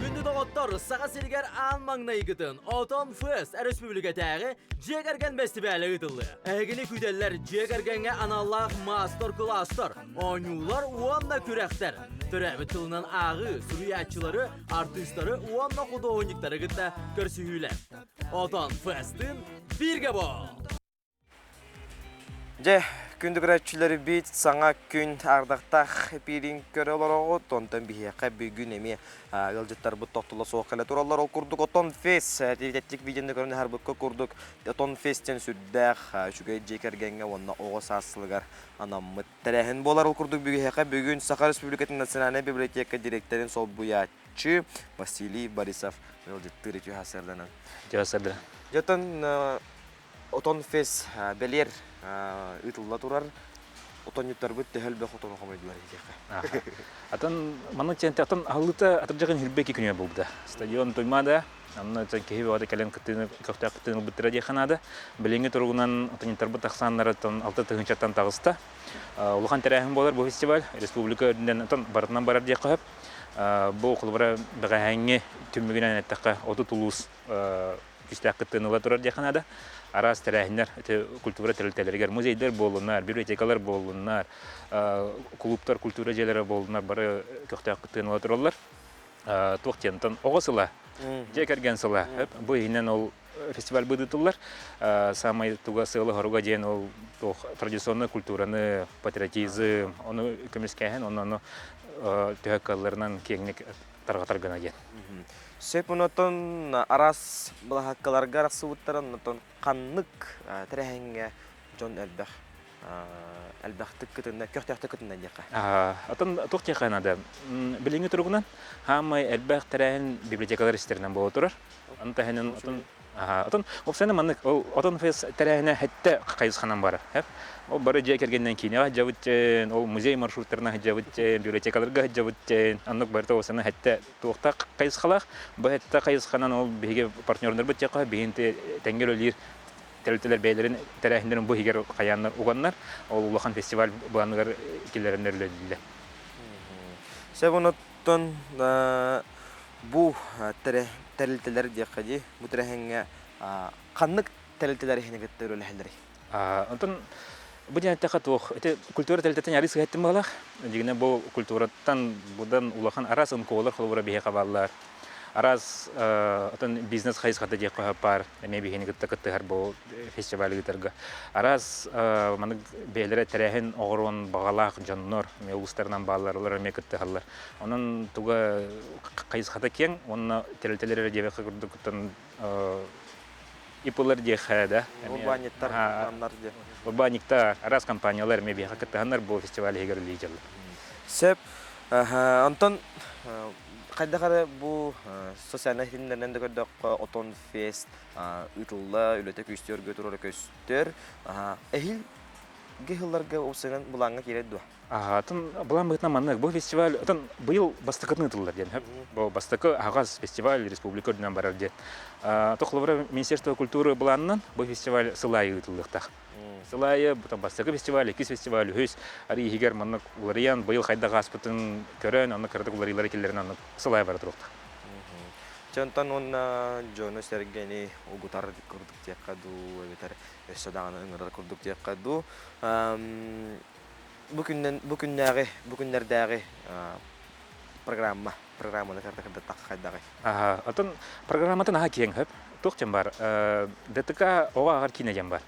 Күндү доҕоттор, Саха сиригэр аан маҥнайгытын Отон Фест өрөспүүбүлүкэтээҕи дьиэ кэргэн бэстибээлэ ыытыллыа. Эһигини күүтэллэр дьиэ кэргэҥҥэ аналлаах маастар-кылаастар, оонньуулар уонна күрэхтэр. Төрөөбүт тылынан ааҕыы, суруйааччылары, артыыстары уонна худуоһунньуктары кытта көрсүһүүлэр. Отон Фестын бииргэ бол! Дьэ, күндү көрөөччүлэрбит саҥа күн ардахтаах эпиирин көрө олороҕут. Онтон биһиэхэ бүгүн эмиэ ыалдьыттарбыт тохтоло суох кэлэ тураллар. Ол курдук Отон Фест тиритэттик видеоны көрөн аһарбыкка курдук Отон Фестен сүрдээх үчүгэй дьиэ кэргэҥҥэ уонна оҕо саас сылыгар анаммыт тэрээһин буолар. Ол курдук биһиэхэ бүгүн Саха Республикатын Национальнай библиотека директорын солбуйааччы Василий Борисов ыалдьыттыыр үтүө сарсыарданан. Үтүө сарсыарданан. Дьэ, Отон фест бэлиэр ыытылла турар. Отонньуттарбыт төһө элбэх отону хомуйдулар диэххэ. Атын маннык тиэнте атын аһыллыыта атырдьаҕын хүрбэ ики күнүө буолбута. Стадион Туймаада, онно киһи бөҕөтө кэлэн кыттыыны көхтөөх кыттыыны ылбыттара диэххэ наада. Билиҥҥи туругунан отонньуттарбыт ахсааннарыттан 6 тыһыынчаттан таҕыста. Улахан тэрээһин буолар бу фестиваль. Республика үрдүнэн отон барытынан барар диэххэ сөп. Бу холобура бэҕэһээҥҥи түмүгүнэн эттэххэ 30 улуус күүстээх кыттыыны ыла турар диэххэ наада. Араас тэрээһиннэр ити культура тэрилтэлэригэр музейдар буоллуннар, библиотекалар буоллуннар, кулууптар, культура дьиэлэрэ буоллуннар бары көхтөөх кыттыыны ыла тураллар. Туох диэн, оҕо сыла, дьиэ кэргэн сыла. Бу иһинэн ол фестиваль быдытыллар. Самай туга сыала-хоруга диэн ол туох традиционный культураны, патриотизм, ону көмүскээһин, онно төһө кыалларынан киэҥник тарҕатар гына диэн. Сөп онотон араас былаһааккаларга арахсыбыттарын онтон ханнык тэрээһиҥҥэ дьон элбэх элбэхтик кытынна, көхтөөхтүк кытынна диэххэ. Атын туох диэххэ наада? Билиҥҥи туругунан хаамай элбэх тэрээһин библиотекалар истэринэн буола турар. Аны таһынан атын Отон опсайна маннык ол отон фест тэрээһинэ хэттэ хайысханан барар. Ол бары дьиэ кэргэнинэн киинэҕэ сылдьабыт, ол музей маршруттарына сылдьабыт, библиотекаларга сылдьабыт, оннук барыта опсайна хэттэ туохтаах хайысхалаах. Бу хэттэ хайысханан ол биһиги партнердарбыт диэххэ биһин тэҥҥэ үлэлиир тэрилтэлэр бэйэлэрин тэрээһиннэрин бу иһигэр хайааннар уганнар, ол улахан фестиваль былааныгар киллэрэннэр үлэлииллэр. Сөп онуттан бу тэрилтэлэр диэххэ дии, бу тэрээһиҥҥэ ханнык тэрилтэлэр иһини кытта үлэлэһэллэрий? Онтон бу диэн эттэххэ туох, ити культура тэрилтэтин арыы сыһыаттым быһалаах. Дьиҥинэн бу культураттан будан улахан араас НКОлар холобура биһиэхэ бааллар. Араас отон бизнес хайысхата диэххэ сөп баар, эмиэ биһини кытта кыттыһар бу фестиваль ыытарга. Араас маннык бэйэлэрэ тэрээһин оҕоруон баҕалаах дьоннор эмиэ улуустарынан бааллар, олор эмиэ кыттыһаллар. Онон туга хайысхата киэҥ уонна тэрилтэлэр эрэ диэбэккэ курдуктан ИПлар диэхэ да. Урбаанньыттар аннар диэ. Урбаанньыктар, араас компаниялар эмиэ биһиэхэ кыттыһаннар бу фестиваль иһигэр үлэлии Сөп. Онтон хайдах эрэ бу социальнай ситимнэринэн да көрдөххө Отон фест ыытылла, үлэтэ күүстүөргө турара көстөр. Эһиил сылларга уопсайынан былааҥҥа киирэр дуо? Атын былаан быһыытынан маннык бу фестиваль атын быйыл бастакытын ыытыллар диэн бу бастакы аһаҕас фестиваль республика үрдүнэн барар диэн. Тохлобура Министерство культуры былаанынан бу фестиваль сыл аайы ыытыллыахтаах. Сыл аайы бастакы фестиваль, иккис фестиваль, үһүс арыы иһигэр маннык уларыйан быйыл хайдах ааспытын көрөн, онно кыратык уларыйыылары киллэрэн оннук сыл аайы бара туруохтаах. Дьэ онтон уонна дьону-сэргэни угутар курдук диэххэ дуу, эбэтэр өссө даҕаны ыҥырар курдук диэххэ дуу. Бу күннэн бу күннээҕи бу күннэрдээҕи программа программаны кырдаттахха хайдаҕый? Оттон программатын аһа киэҥ хөп. Туох диэн бар? ДТК оҕо ааҕар киинэ диэн бар.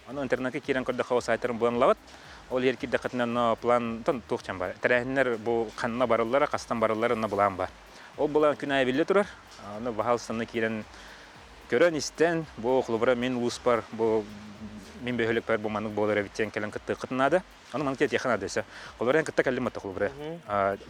Ону интернетке киирэн көрдөххө ол сайтарын булан ылабыт. Ол иһэр киирдэххитинэ онно план туох диэн бар? Тэрээһиннэр бу ханна бараллара, хастан бараллара онно былаан бар. Ол былаан күн аайы биллэ турар. Ону баһаалыстанна киирэн көрөн-истэн, бу холобура мин улууспар, бу мин бөһүөлэкпэр бу маннык буолар эбит диэн кэлэн кыттыаххытын наада. Ону маннык диэтиэххэ наада өссө. Холобура эн кытта кэллин батта холобура.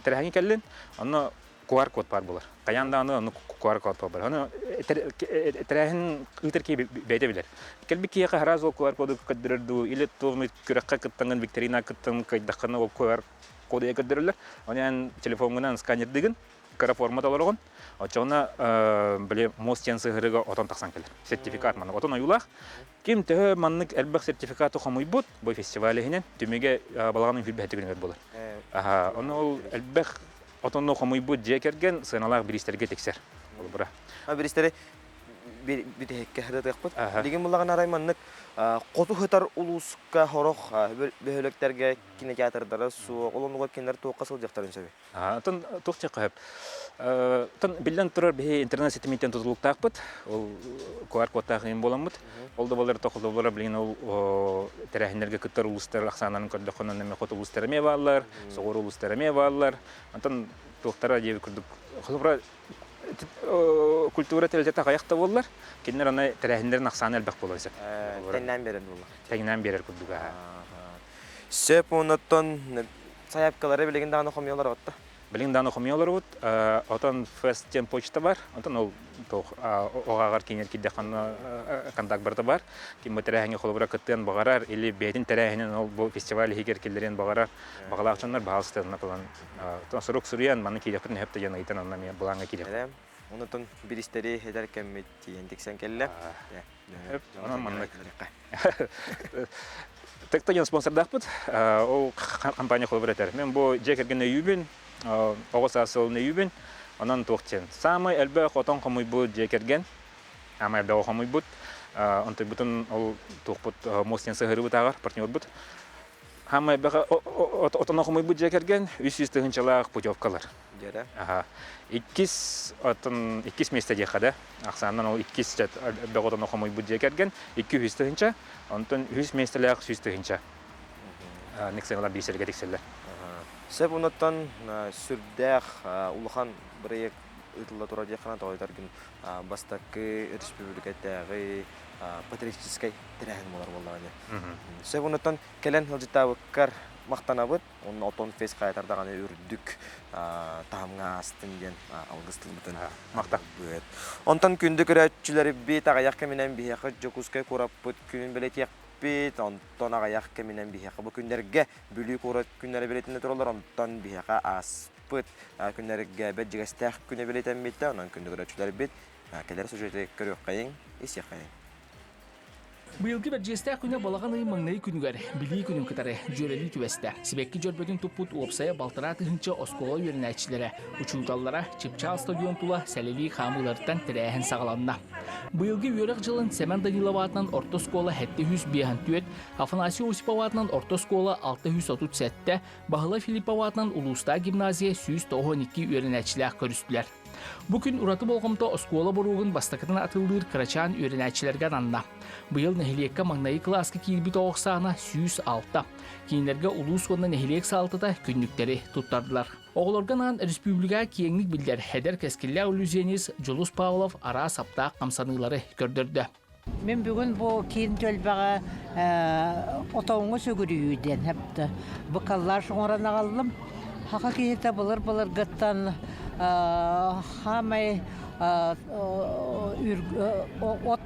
Тэрээһиҥҥэ кэллин, онно QR-код баар буолар. Хайаан даҕаны онно QR-код буолар. Ону тэрээһин ыытар киһи бэйэтэ билэр. Кэлбит киһиэхэ араас ол QR-коду көрдөрөр дуу, или туох күрэххэ кыттаҥҥын, викторина кыттан кыайдаххына ол QR-коду көрдөрөллөр. Ону эн телефоҥҥунан сканердыгын. Кыра форма толороҕун. Оччоҕуна били муос диэн сыһырыга отон тахсан кэлэр. Сертификат маннык отон ойуулаах. Ким төһө маннык элбэх сертификаты хомуйбут бу фестиваль иһинэн түмүгэ балаҕан үһүрбэһити күнүгэр буолар. Аха, ону ол элбэх отонну хомуйбут дьиэ кэргэн сыаналаах бириистэргэ тиксэр. Холобура. Бириистэри бүтэһиккэ сырдатыахпыт. Билигин буллаҕына арай маннык хоту сытар улууска сорох бөһүөлэктэргэ кинотеатрдара суох, ол оннугар кинилэр туохха сылдьыахтарын сөбүй? Оттон туох диэххэ сөп. Оттон биллэн турар биһи интернет ситимиттэн тутулуктаахпыт. Ол QR кодтаах ыйым буоламмыт. Ол да буоллар тохололоро билигин ол тэрээһиннэргэ кыттар улуустар ахсааннарын көрдөххө онно эмиэ хоту улуустар эмиэ бааллар, соҕуруу улуустар эмиэ бааллар. Онтон туохтара диэбит курдук холобура культура тэрилтэтэ аҕыйах да буоллар, кинилэр аны тэрээһиннэрин ахсаана элбэх буолуон сөп. Тэҥнээн биэрэр буолла. Тэҥнээн биэрэр курдук. Сөп, оннуттан сайаапкалары билигин даҕаны хомуйа олороҕут да? Билигин даҕаны хомуйа олоробут. Отон фест диэн почта бар. Онтон ол туох оҕааҕар киинэр киирдэххэ контакт барыта бар. Ким бу тэрээһиҥҥэ холобура кыттыан баҕарар или бэйэтин тэрээһинин ол бу фестиваль иһигэр киллэриэн баҕарар баҕалаах дьоннор баһаалыста онно кылан сурук суруйан манна киириэхпитин сөп да диэн ыйытан онно эмиэ былааҥҥа киириэх. Онтон биристэри этэр кэммит тиийэн тиксэн кэллэ. Онон маннык Тыкта диэн спонсордаахпыт. Ол компания холобур этэр. Мен бу дьиэ кэргэн өйүүбүн, оҕо саас сылын өйүүбүн. Онон туох диэн. Саамай элбэх отон хомуйбут дьиэ кэргэн. Аамай элбэх хомуйбут. Онтуйбутун ол туохпут муос диэн сыһырыбыт ааҕар партнербут. Хаамай элбэх отоно хомуйбут дьиэ кэргэн 300 тыһыынчалаах путевкалар. Дьэрэ. Аха. Иккис отон иккис миэстэ диэххэ да. Ахсаанынан ол иккис элбэх отоно хомуйбут дьиэ кэргэн 200 тыһыынча, онтон үһүс миэстэлээх 100 тыһыынча. Никсеналар биирсэргэ тиксэллэр. Сөп онуттан сүрдээх улахан бырайыак ыытылла турар диэххэ тоҕойторгун бастакы республикатааҕы патриотическай тэрээһин буолар буоллаҕына. Сөп онуттан кэлэн сылдьытаабыккар махтанабыт. Онно отон фест хайатар даҕаны үрдүк таһымҥа аастын диэн алгыс тылбытын махтабыт. Онтон күндү көрөөччүлэрбит аҕыйах кэминэн биһиэхэ Дьокуускай куораппыт күнүн бэлиэтиэхпит. Онтон аҕыйах кэминэн биһиэхэ бу күннэргэ Бүлүү куорат күннэрэ бэлиэтэнэ тураллар. Онтон биһиэхэ ааспыт күннэргэ бэрдьигэстээх күнэ бэлиэтэммитэ. Онон күндү көрөөччүлэрбит кэлэр сюжеты көрүөххэйиҥ, истиэххэйиҥ. Быйылгы Бэрдьиэстээх күнэ балаҕан ый маҥнайгы күнүгэр Билии күнүн кытары дьүөрэлии түбэстэ. Сибэкки дьөрбөтүн туппут уопсайа балтараа тыһыынча оскуола үөрэнээччилэрэ, учууталлара Чыпчаал стадион тула сэлэлии хаамыыларыттан тэрээһин саҕаланна. Быйылгы үөрэх дьылын Сэмэн Данилов аатынан орто оскуола 754, Афанасий Осипов аатынан орто оскуола 637, Баһылай Филиппов аатынан улуустаах гимназия 192 үөрэнээччилээх көрүстүлэр. Бу күн ураты болҕомто оскуола боруогун бастакытын атыллыыр кырачаан үөрэнээччилэргэ ананна. Быйыл нэһилиэккэ маҥнайгы кылааска киирбит оҕо ахсаана 106. Кинилэргэ улуус уонна нэһилиэк саалтата күннүктэри туттардылар. Оҕолорго анаан республикаҕа киэҥник биллэр эдэр кэскиллээх иллюзионист Дьулус Павлов араас аптаах хамсаныылары көрдөрдө. Мин бүгүн бу киин түөлбэҕэ отоҥҥо сүгүрүйүү диэн бу коллаж оҥорон аҕаллым. Саха киһитэ былыр-былыргыттан хаамай от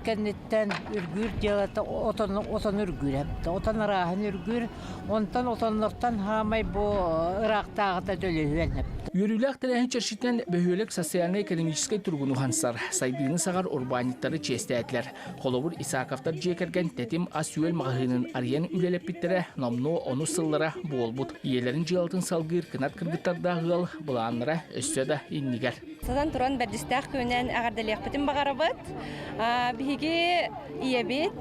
кэнниттэн үргүүр дьыалата отон үргүүр отон арааһын үргүүр Онтон отоннортон хаамай бу ыраахтааҕыта төлөһүөн Үөрүүлээх тэрээһин чэрчитинэн бөһүөлэк социальнай-экономическай туругун уһансар, сайдыыны саҕар урбаанньыттары чиэстээтилэр. Холобур, Исаковтар дьиэ кэргэн Тэтим ас-үөл маҕаһыынын арыйан үлэлэппиттэрэ номнуо онус сыллара буолбут. Ийэлэрин дьыалатын салгыыр кынат кыргыттардаах ыал былааннара өссө да иннигэр. Сатан туран бэрдистээх күнүнэн эҕэрдэлиэхпитин баҕарабыт. Биһиги ийэбит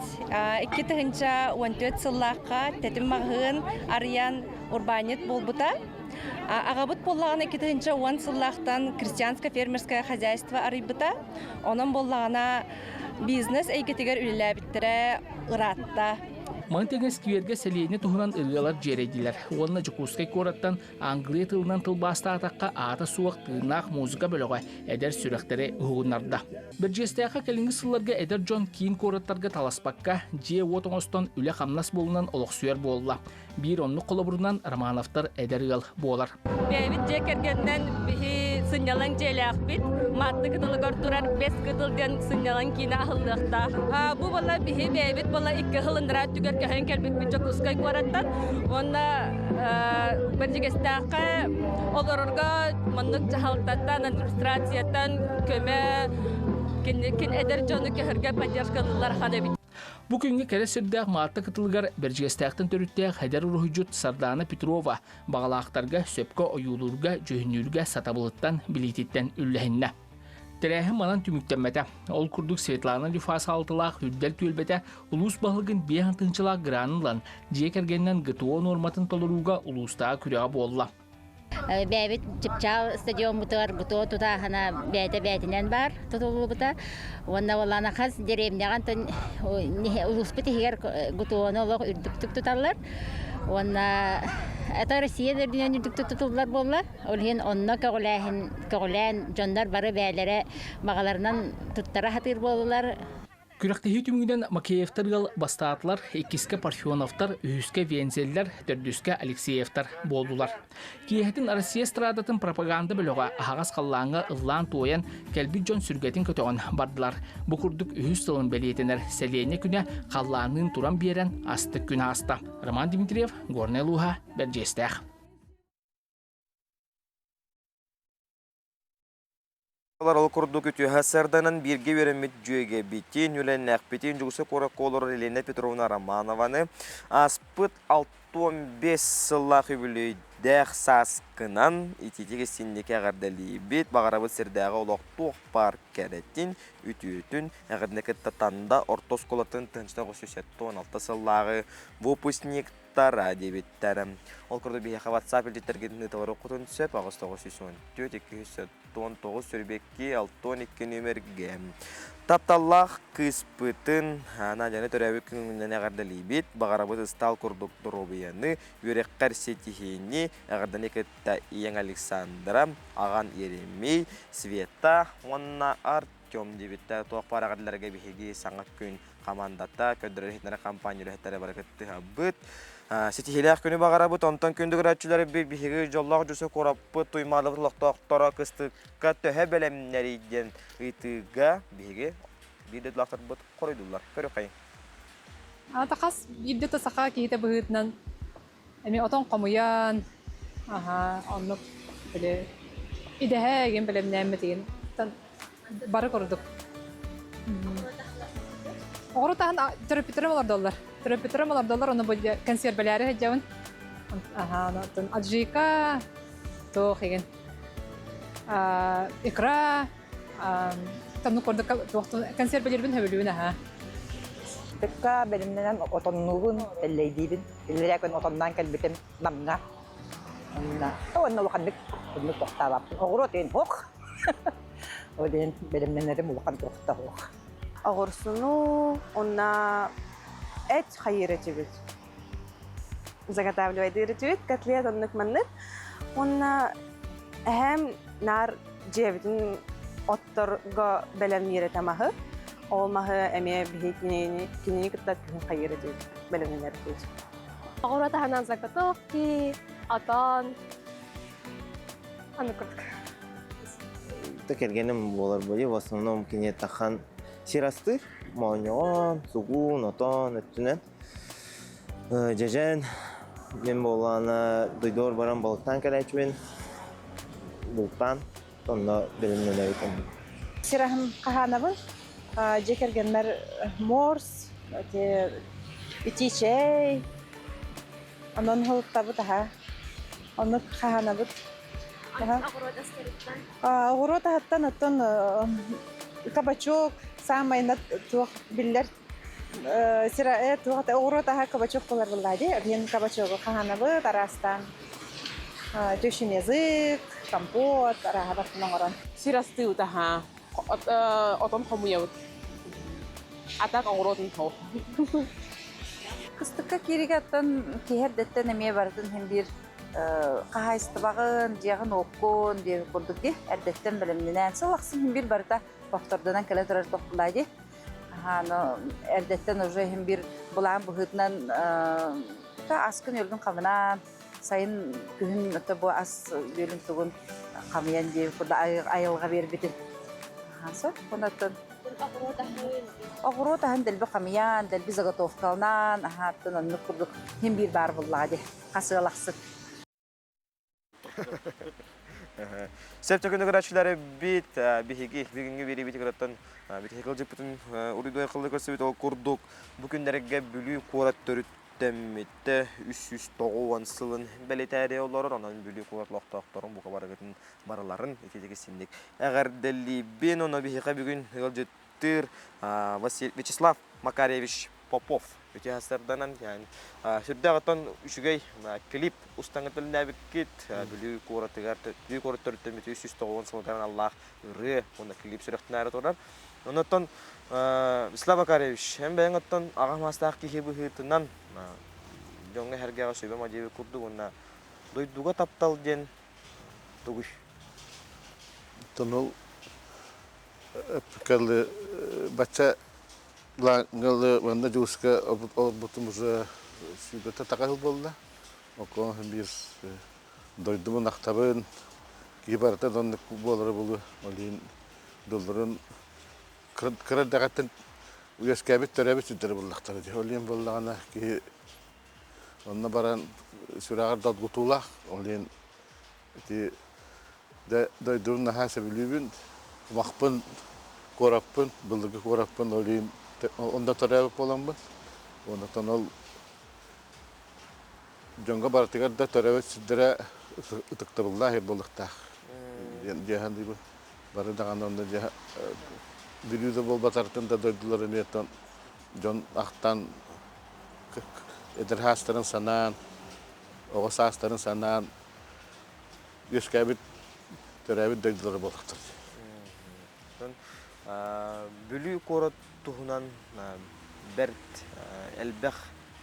2014 сыллаахха Тэтим маҕаһыын арыйан урбаанньыт буолбута. Аҕабыт буоллаҕына 2010 сыллаахтан крестьянско-фермерское хозяйство арыйбыта. Онон буоллаҕына бизнес эйгэтигэр үлэлээбиттэрэ ыраатта. Маны тэҥэ сквергэ сэлиэнньэ туһунан ырыалар дьиэрэйдилэр уонна Дьокуускай куораттан Англия тылынан тылбаастаатахха аата суох тыыннаах музыка бөлөҕө эдэр сүрэхтэри уһугуннарда. Бэрдьиэстээххэ кэлиҥҥи сылларга эдэр дьон киин куораттарга таласпакка, дьиэ-уот оҥостон үлэ-хамнас буолунан олохсуйар буолла. Биир оннук холобурунан Романовтар эдэр ыал буолар. Бэйэбит дьиэ кэргэнинэн биһи сынньалаҥ дьиэлээхпит. Маатты кытылыгар турар Бэс кытыл диэн сынньалаҥ киинэ аһыллыахтаах. Бу буола биһи бэйэбит буола икки сыл ыныраа өттүгэр көһөн кэлбиппит Дьокуускай куораттан. Уонна Бэрдьигэстээххэ олорорго маннык дьаһалтаттан, администрацияттан көмө кин эдэр дьону көһөргө поддержкалыыллар хан эбит. Бу күҥҥэ кэрэ сирдээх Маатта кытылыгар Бэрдьигэстээхтэн төрүттээх эдэр уруһуйдьут Сардаана Петрова баҕалаахтарга сөпкө ойуулуурга, дьүһүннүүргэ сатабылыттан, билиититтэн үллэһиннэ. Тэрээһин манан түмүктэммэтэ. Ол курдук Светлана Дюфас алтылаах Үрдэл түөлбэтэ улуус баһылыгын биэс тыһыынчалаах гранын ылан, дьиэ кэргэнинэн ГТО нуорматын толорууга улуустааҕы күрэҕэ буолла. Бэйэбит Чыпчаал стадиоммутугар ГТО тутааһына бэйэтэ бэйэтинэн баар тутуллубута. Уонна уоллаана хас деревняҕа улууспут иһигэр ГТО-ну олох үрдүктүк туталлар. Уонна это Россия үрдүнэн үрдүктүк тутуллар буолла. Ол иһин онно көҕүлээһин көҕүлээн дьоннор бары бэйэлэрэ баҕаларынан туттара сатыыр буоллулар. Күрэхтэһии түмүгүнэн Макеевтар ыал бастаатылар, иккискэ Парфеновтар, үһүскэ Вензеллэр, төрдүскэ Алексеевтар буоллулар. Киэһэтин Россия эстрадатын пропаганда бөлөҕө аһаҕас халлааҥҥа ыллаан-туойан, кэлбит дьон сүргэтин көтөҕөн бардылар. Бу курдук үһүс сылын бэлиэтэнэр сэлиэнньэ күнэ халлаанныын туран биэрэн астык күн ааста. Роман Дмитриев, Горнай улууһа, Бэрдьиэстээх. Ол курдук үтүөһэ сарданан бииргэ үөрэммит дьүөгэбитин, үлэннээхпитин Дьугуса куоракка олорор Елена Петровна Романованы ааспыт 65 сыллаах үбүлүөйдээх сааскынан итиитик истинники эҕэрдэлиибит. Баҕарабыт сирдээҕи олох туох баар кэрэтин, үтүөтүн эҕэрдэ кытта Танда орто оскуолатын 1976 сыллааҕы выпускник тара диэбиттэр. Ол курдук биһиэхэ WhatsApp илдьиттэргитин ыыталар сөп 8914 219 сүрбэкки 62 нүөмэргэ. Тапталлаах кыыспытын Надяны төрөөбүт күнүнэн эҕэрдэлиибит. Баҕарабыт ыстаал курдук доруобуйаны, үөрэххэр ситиһиини, эҕэрдэни кытта ийэҥ Александра, аҕан Еремей, Света уонна Артем диэбиттэр. Туох баар эҕэрдэлэргэ биһиги саҥа күн хамаандата, көрдөрөр иһитиннэрэр компания үлэһиттэрэ бары кыттыһабыт. Ситиһиилээх күнү баҕарабыт. Онтон күндү көрөөччүлэрбит биһиги дьоллоох дьүсө куораппыт Туймаадабыт олохтоохторо кыстыкка төһө бэлэмнэрий диэн ыйытыыга биһиги биир дойдулаахтарбыт хоруйдууллар. Көрүөххэйиҥ. Аата хас биирдэ да саха киһитэ быһыытынан эмиэ отон хомуйан, аха, оннук били идэһэ игин бэлэмнээммит игин бары курдук. Оҕуру таһын төрөппүттэрим олордоллор. Төрөппүттэрим олордоллор, ону бу консервэлээри сылдьабын. Аха, оттон аджика, туох игин, икра, Тамну курдук консервэлиирбин сөбүлүүбүн аһаа. Тыкка бэлэмнэнэн отоннуубун, тэллэйдиибин. Иллэрээ күн отонноон кэлбитим Намҥа. Онно уонна улаханнык оннук тохтообоппун. Оҕуруот иһин ох. Ол иһин бэлэмнэнэрим улахан туохта суох. Оҕурсуну уонна эт хайыыр этибит. Заготавливайдыыр этибит котлет оннук маннык. Уонна эһээм наар дьиэбитин отторго бэлэмниир этэ маһы. Ол маһы эмиэ биһи кинини, кинини кытта күһүн хайыыр этибит, бэлэмнэнэр этибит. Оҕуруот аһынан заготовки, отон, аны курдук. Кэргэним буолар бу в основном кини тахан сир астыыр, моонньоҕон, сугун, отон өттүнэн. Дьэдьэн мин буоллаҕына дойдубар баран балыктаан кэлээччибин, бултаан, онно бэлэмнэнэбит оннук. Сир аһын хаһаанабын. Дьиэ кэргэммэр морс, ити чэй, онон һылыттабыт аһа. Оннук хаһаанабыт. Оҕуруот астарыттан? Оҕуруот аһыттан оттон кабачок саамай туох биллэр Сира туох оҕуруот аһа кабачок буолар буоллаа дии. Диэн кабачогу хаһаанабыт араастаан тещин язык, компот арааһа барытын оҥорон. Сир астыыбыт аһаа. Отон хомуйабыт. А так оҕуруотун тоҕо. Кыстыкка кииригэ оттон киһи эрдэттэн эмиэ барытын иһин биир хаһаайыстыбаҕын, дьиэҕин-уоккун диэбит курдук дии эрдэттэн бэлэмнэнэн сыл ахсын иһин биир барыта повторданан кэлэ турар тохтулаа дии. Аһааны эрдэттэн уже иһин биир былаан быһыытынан аскын-үөлгүн хамынаан, сайын күһүн ото бу ас үөлүн тугун хамыйан диэбит курдук айылҕа биэрбитин. Сөп. Онтон оҕуруот аһын дэлби хамыйан, дэлби заготовкалаан, аһааттан оннук курдук хин биир баар буллаҕа дии. Хас ыал ахсын. Сөп төкүнү көрөөччүлэри бит биһиги бүгүҥҥү биэриибит кыраттан биһиги кылдьыппытын уруйдуой кыллы көрсүбүт ол курдук бу күннэргэ Бүлүү куорат төрүттэммитэ 390 сылын бэлитээри олорор онон Бүлүү куорат олохтоохторун бука барыгытын барыларын ититик истинник эҕэрдэлиибин ону биһиэхэ бүгүн ыалдьыттыыр Вячеслав Макаревич Попов үтүө сарданан сүрдээх оттон үчүгэй клип устаҥы төлнөөбүккит Бүлүү куоратыгар Бүлүү куорат төрүттэммит 390 сылыгар аналлаах ырыа уонна клип сүрэхтэнээри турар. Оннуттан Вячеслав Макаревич, эн бэйэҥ оттон аҕа маастаах киһи быһыытынан дьоҥҥо эһэргэҕэ сүбэ диэбит курдук уонна дойдуга таптал диэн тугуй? Оттон ол кэлли бачча Лаангалы манна Дьууска олорбутум уже сүүрбэтэ таҕа сыл буолла. Окоо биир дойдубун ахтабын, киһи барыта оннук буолара буолуо. Ол иһин дылларын кыра эрдэҕиттэн үөскээбит төрөөбүт сирдэрэ буоллахтара дии. Ол иһин буоллаҕына киһи онно баран сүрэҕэр долгутуулаах. Ол иһин Ити дойдубун наһаа сөбүлүүбүн. Кумахпын, куораппын, былыргы куораппын ол иһин онно төрөөбүт буоламмын. Онтон ол дьоҥҥо барытыгар да төрөөбүт сирдэрэ ытыктабыллаах ир буолуохтаах диэн саныыбын. Бары даҕаны онно дьэ Бүлүү да буолбатартан да дойдулар эмиэ дьон ахтан эдэр саастарын санаан, оҕо саастарын санаан үөскээбит төрөөбүт дойдулара буоллахтар. Бүлүү куорат туһунан бэрт элбэх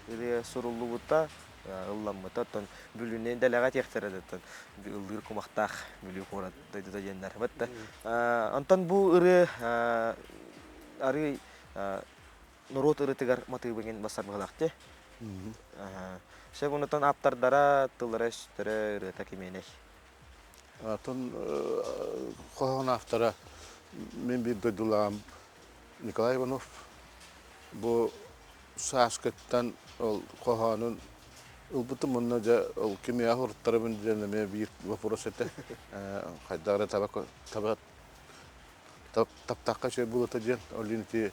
ырыа суруллубута, ылламмыта. Оттон Бүлүүнү дэлэҕэ этиэхтэрэ оттон ыллыыр кумахтаах Бүлүү куорат дойдута диэннэр. Онтон бу ырыа арыый норуот ырытыгар матыыбыгын бассар быһалаах дии. Сөп онутан ааптардара, тыллара-өстөрө, ырыата кимиэнэй? Атын хоһоон автора мин биир дойдулаам Николай Иванов. Бу сааскыттан ол хоһоонун ылбытым уонна дьэ ол кимиэхэ уруттарабын диэн эмиэ биир вопрос этэ. Хайдах эрэ таба таба таптахха үчүгэй буолуо диэн ол иһин ити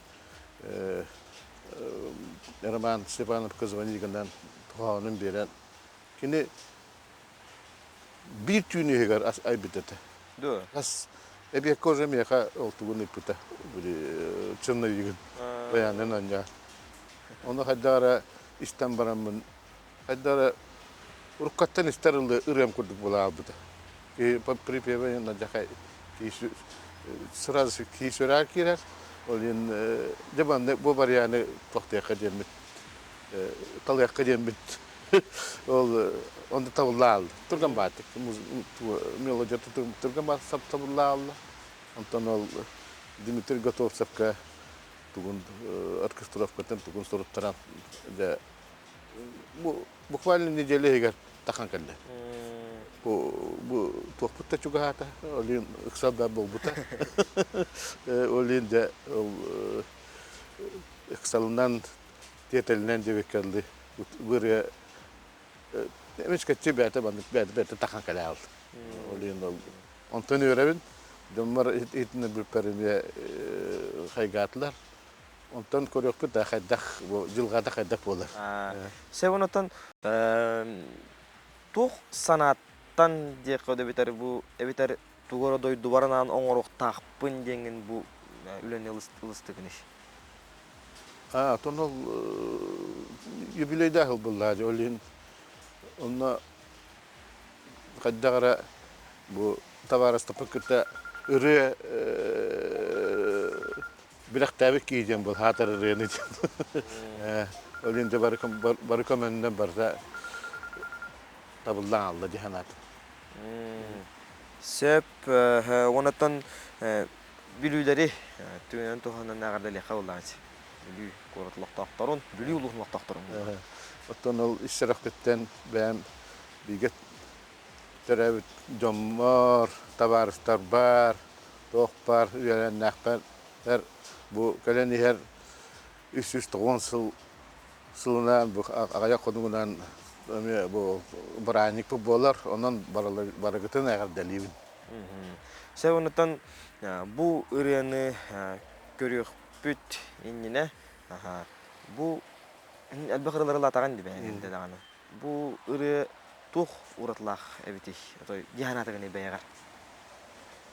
Роман Степановка звонить гынан хоһоонун биэрэн кини биир түүн иһигэр айбыт этэ. Ас эбиэккэ уже миэхэ ол тугун ыыппыта били черновигын баянын анньа. Ону хайдах эрэ истэн бараммын хайдах эрэ уруккаттан истэр ырыам курдук буола хаалбыта. Припеве надьахай сразу киисүрээр киирэр. Ол иһин дьэ манна бу варианы тохтуохха диэммит талыахха диэммит ол онно табыллаалла. Турган баатык мелодия турган баат табыллаалла. Онтон ол Дмитрий Готовцевка тугун оркестровкатын тугун суруттаран дьэ буквально неделя иһигэр тахан кэллэ. Бу туохпут да чугаһаата, ол иһин ыксал да буолбута. Ол иһин дьэ ол ыксалынан, тиэтэлинэн диэбиккэ дылы ырыа эмискэччи бэйэтэ маннык бэйэтэ бэйэтэ тахан кэлэ хаалла. Ол иһин ол онтон үөрэбин. Дьоммор итиннэ бүппэр эмиэ хайгаатылар. Онтон көрүөхпүт да хайдах дьылҕата хайдах буолар. Сөп онотон туох санааттан диэххэ эбэтэр бу эбэтэр тугу эрэ дойдубар анаан оҥоруохтаахпын диэҥҥин бу үлэни ылыстыгын иш? Оттон ол юбилейдаах ылбыллаа ол иһин онно хайдах эрэ бу табаарыстаппын кытта ырыа Билэхтээбит киһи диэн был хаатар ырыаны диэн. Ол иһин бары бары көмөннөн барыта табыллан алла дии санаатым. Сөп. Онотон бүлүүлэри түгэнэн туһанан эҕэрдэлиэххэ буоллаҕа Бүлүү куорат олохтоохторун, Бүлүү улууһун олохтоохторун. Оттон ол ис сүрэхпиттэн бэйэм бииргэ төрөөбүт дьоммор, табаарыстарбар, Туох баар үөрэннээхпэр бу кэлэн иһэр 390 сыл сылынан бу аҕыйах хонугунан эмиэ бу бырааһынньыкпыт буолар. Онон барыгытын эҕэрдэлиибин. Сэ оннуттан бу ырыаны көрүөхпүт иннинэ бу элбэх ырыалары ылаатаҕын дии бэйэҥ даҕаны. Бу ырыа туох уратылаах эбитий? Отой дии санаатыгыный бэйэҕэр?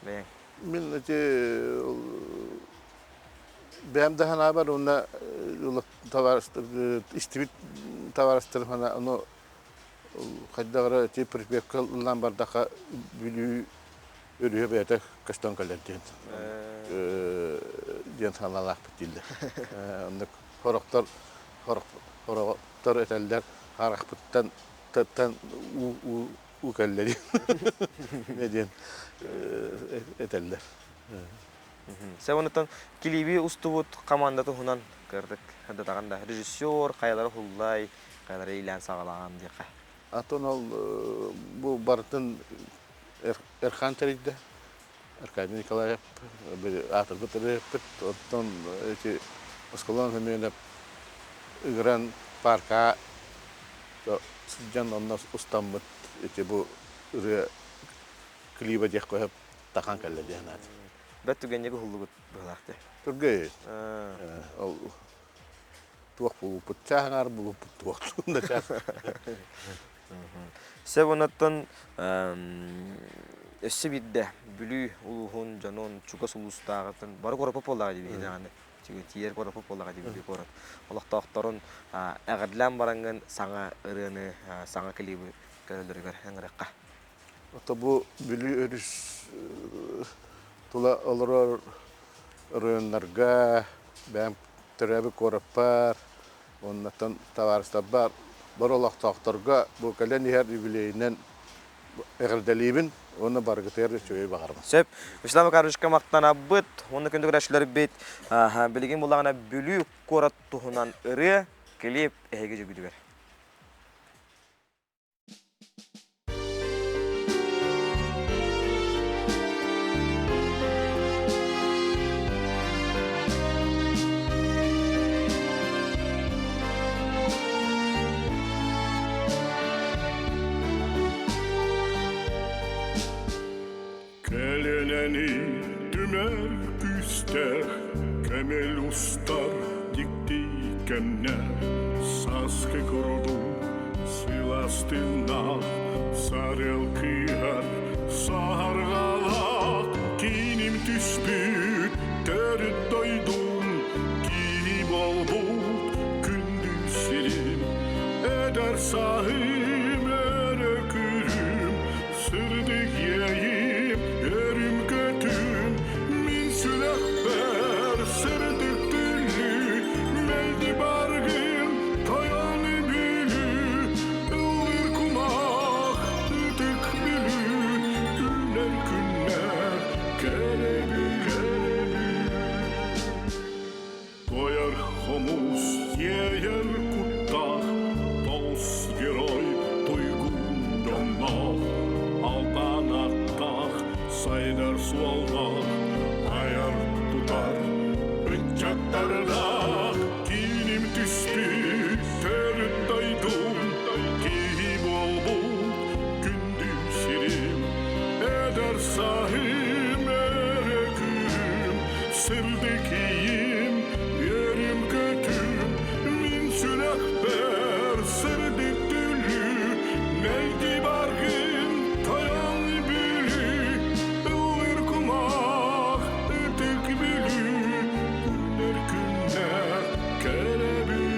Бэйэҥ. Мин ити бэйэм да санаабар уонна истибит табаарыстарым хана ону хайдах эрэ ити припевка ыллаан бардахха Бүлүү өрүһэ бэйэтэ көстөн кэлэр диэн диэн санаалаахпыт дииллэр. Оннук сорохтор сорохтор этэллэр харахпыттан тан уу уу уу кэллэ диэн диэн этэллэр. Сэ онуттан килиби устубут команда туһунан кырдык сырдатаҕын да режиссер хайалары хуллай хайалары иилээн саҕалаан диэххэ. Атын ол бу барытын Эрхан тэрийдэ. Аркадий Николаев аатырбыт ырыаһыппыт. Оттон эти Москвалан Семенов ыгыран парка сылдьан онно устаммыт ити бу ырыа клиба диэх көһөп тахан кэллэ диэн аат. Бэт түгэнньиги уһуллугут быһылаах дии. Түргэй. Ол туох булуппут чааһыҥар булуппут туох да чаас. Сөп онуттан өссө биирдэ Бүлүү улууһун дьонун чугас улуустааҕытын бары куораппыт буоллаҕа дии биһиги даҕаны тиийэр куораппыт буоллаҕа дии Бүлүү куорат олохтоохторун эҕэрдэлээн бараҥҥын саҥа ырыаны саҥа клибы көрөллөрүгэр ыҥырыахха. Ото бу Бүлүү өрүс тула олорор оройуоннарга бэйэм төрөөбүт куораппар уоннаттан табаарыстарбар бары олохтоохторго бу кэлэн иһэр юбилейинэн эҕэрдэлиибин уонна барыгытыгар үчүгэй баҕарабын. Сөп. Вячеслав Макаровичка махтанабыт. Уонна күндү көрөөччүлэрбит билигин буллаҕына Бүлүү куорат туһунан ырыа, клип эһиги дьүгүтүгэр. Кэлэнэни түмэр күүстээх көмөл устар дьикти кэмнэ сааскы курдук сылаас тыыннаах сарыал кыыһар саһарҕалаах кииним түспүт төрүт дойдум киһи буолбут күндү сирим эдэр сааһым өрө күрүм Сырдык иэйиим, өрүм көтүм, мин сүрэхпэр сырдык түллүү, мэлдьи баргын тойон Бүлүү, ыллыр кумах ытык Бүлүү, үүнэр күннэр кэрэ Туойар хомус иэйэр куттаах, тоҕус герой туйгун дьонноох, албан аттаах, сайдар суоллаах, айар-тутар ыччаттардаах, кииним түспүт төрүт дойдум, киһи буолбут күндү сирим, эдэр сааһым эрэ күнүм, Сырдык ийим, үөрүм-көтүм, мин сүрэхпэр сырдык түллүү, мэлдьи баргын тойон Бүлүү, ыллыр кумах ытык Бүлүү, күннэр күннэр кэрэ Бүлүү.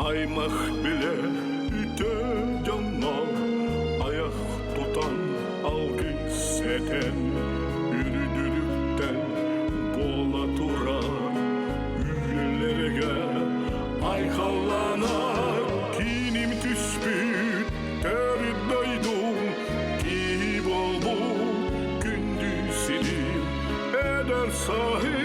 Аймах билэ үтө дьонно айах тутан алгыс этэн үрүдүрүктэн буола турар үйэлэргэ айхалланар кииним түспүт төрүт дойдум киһи. Саһы.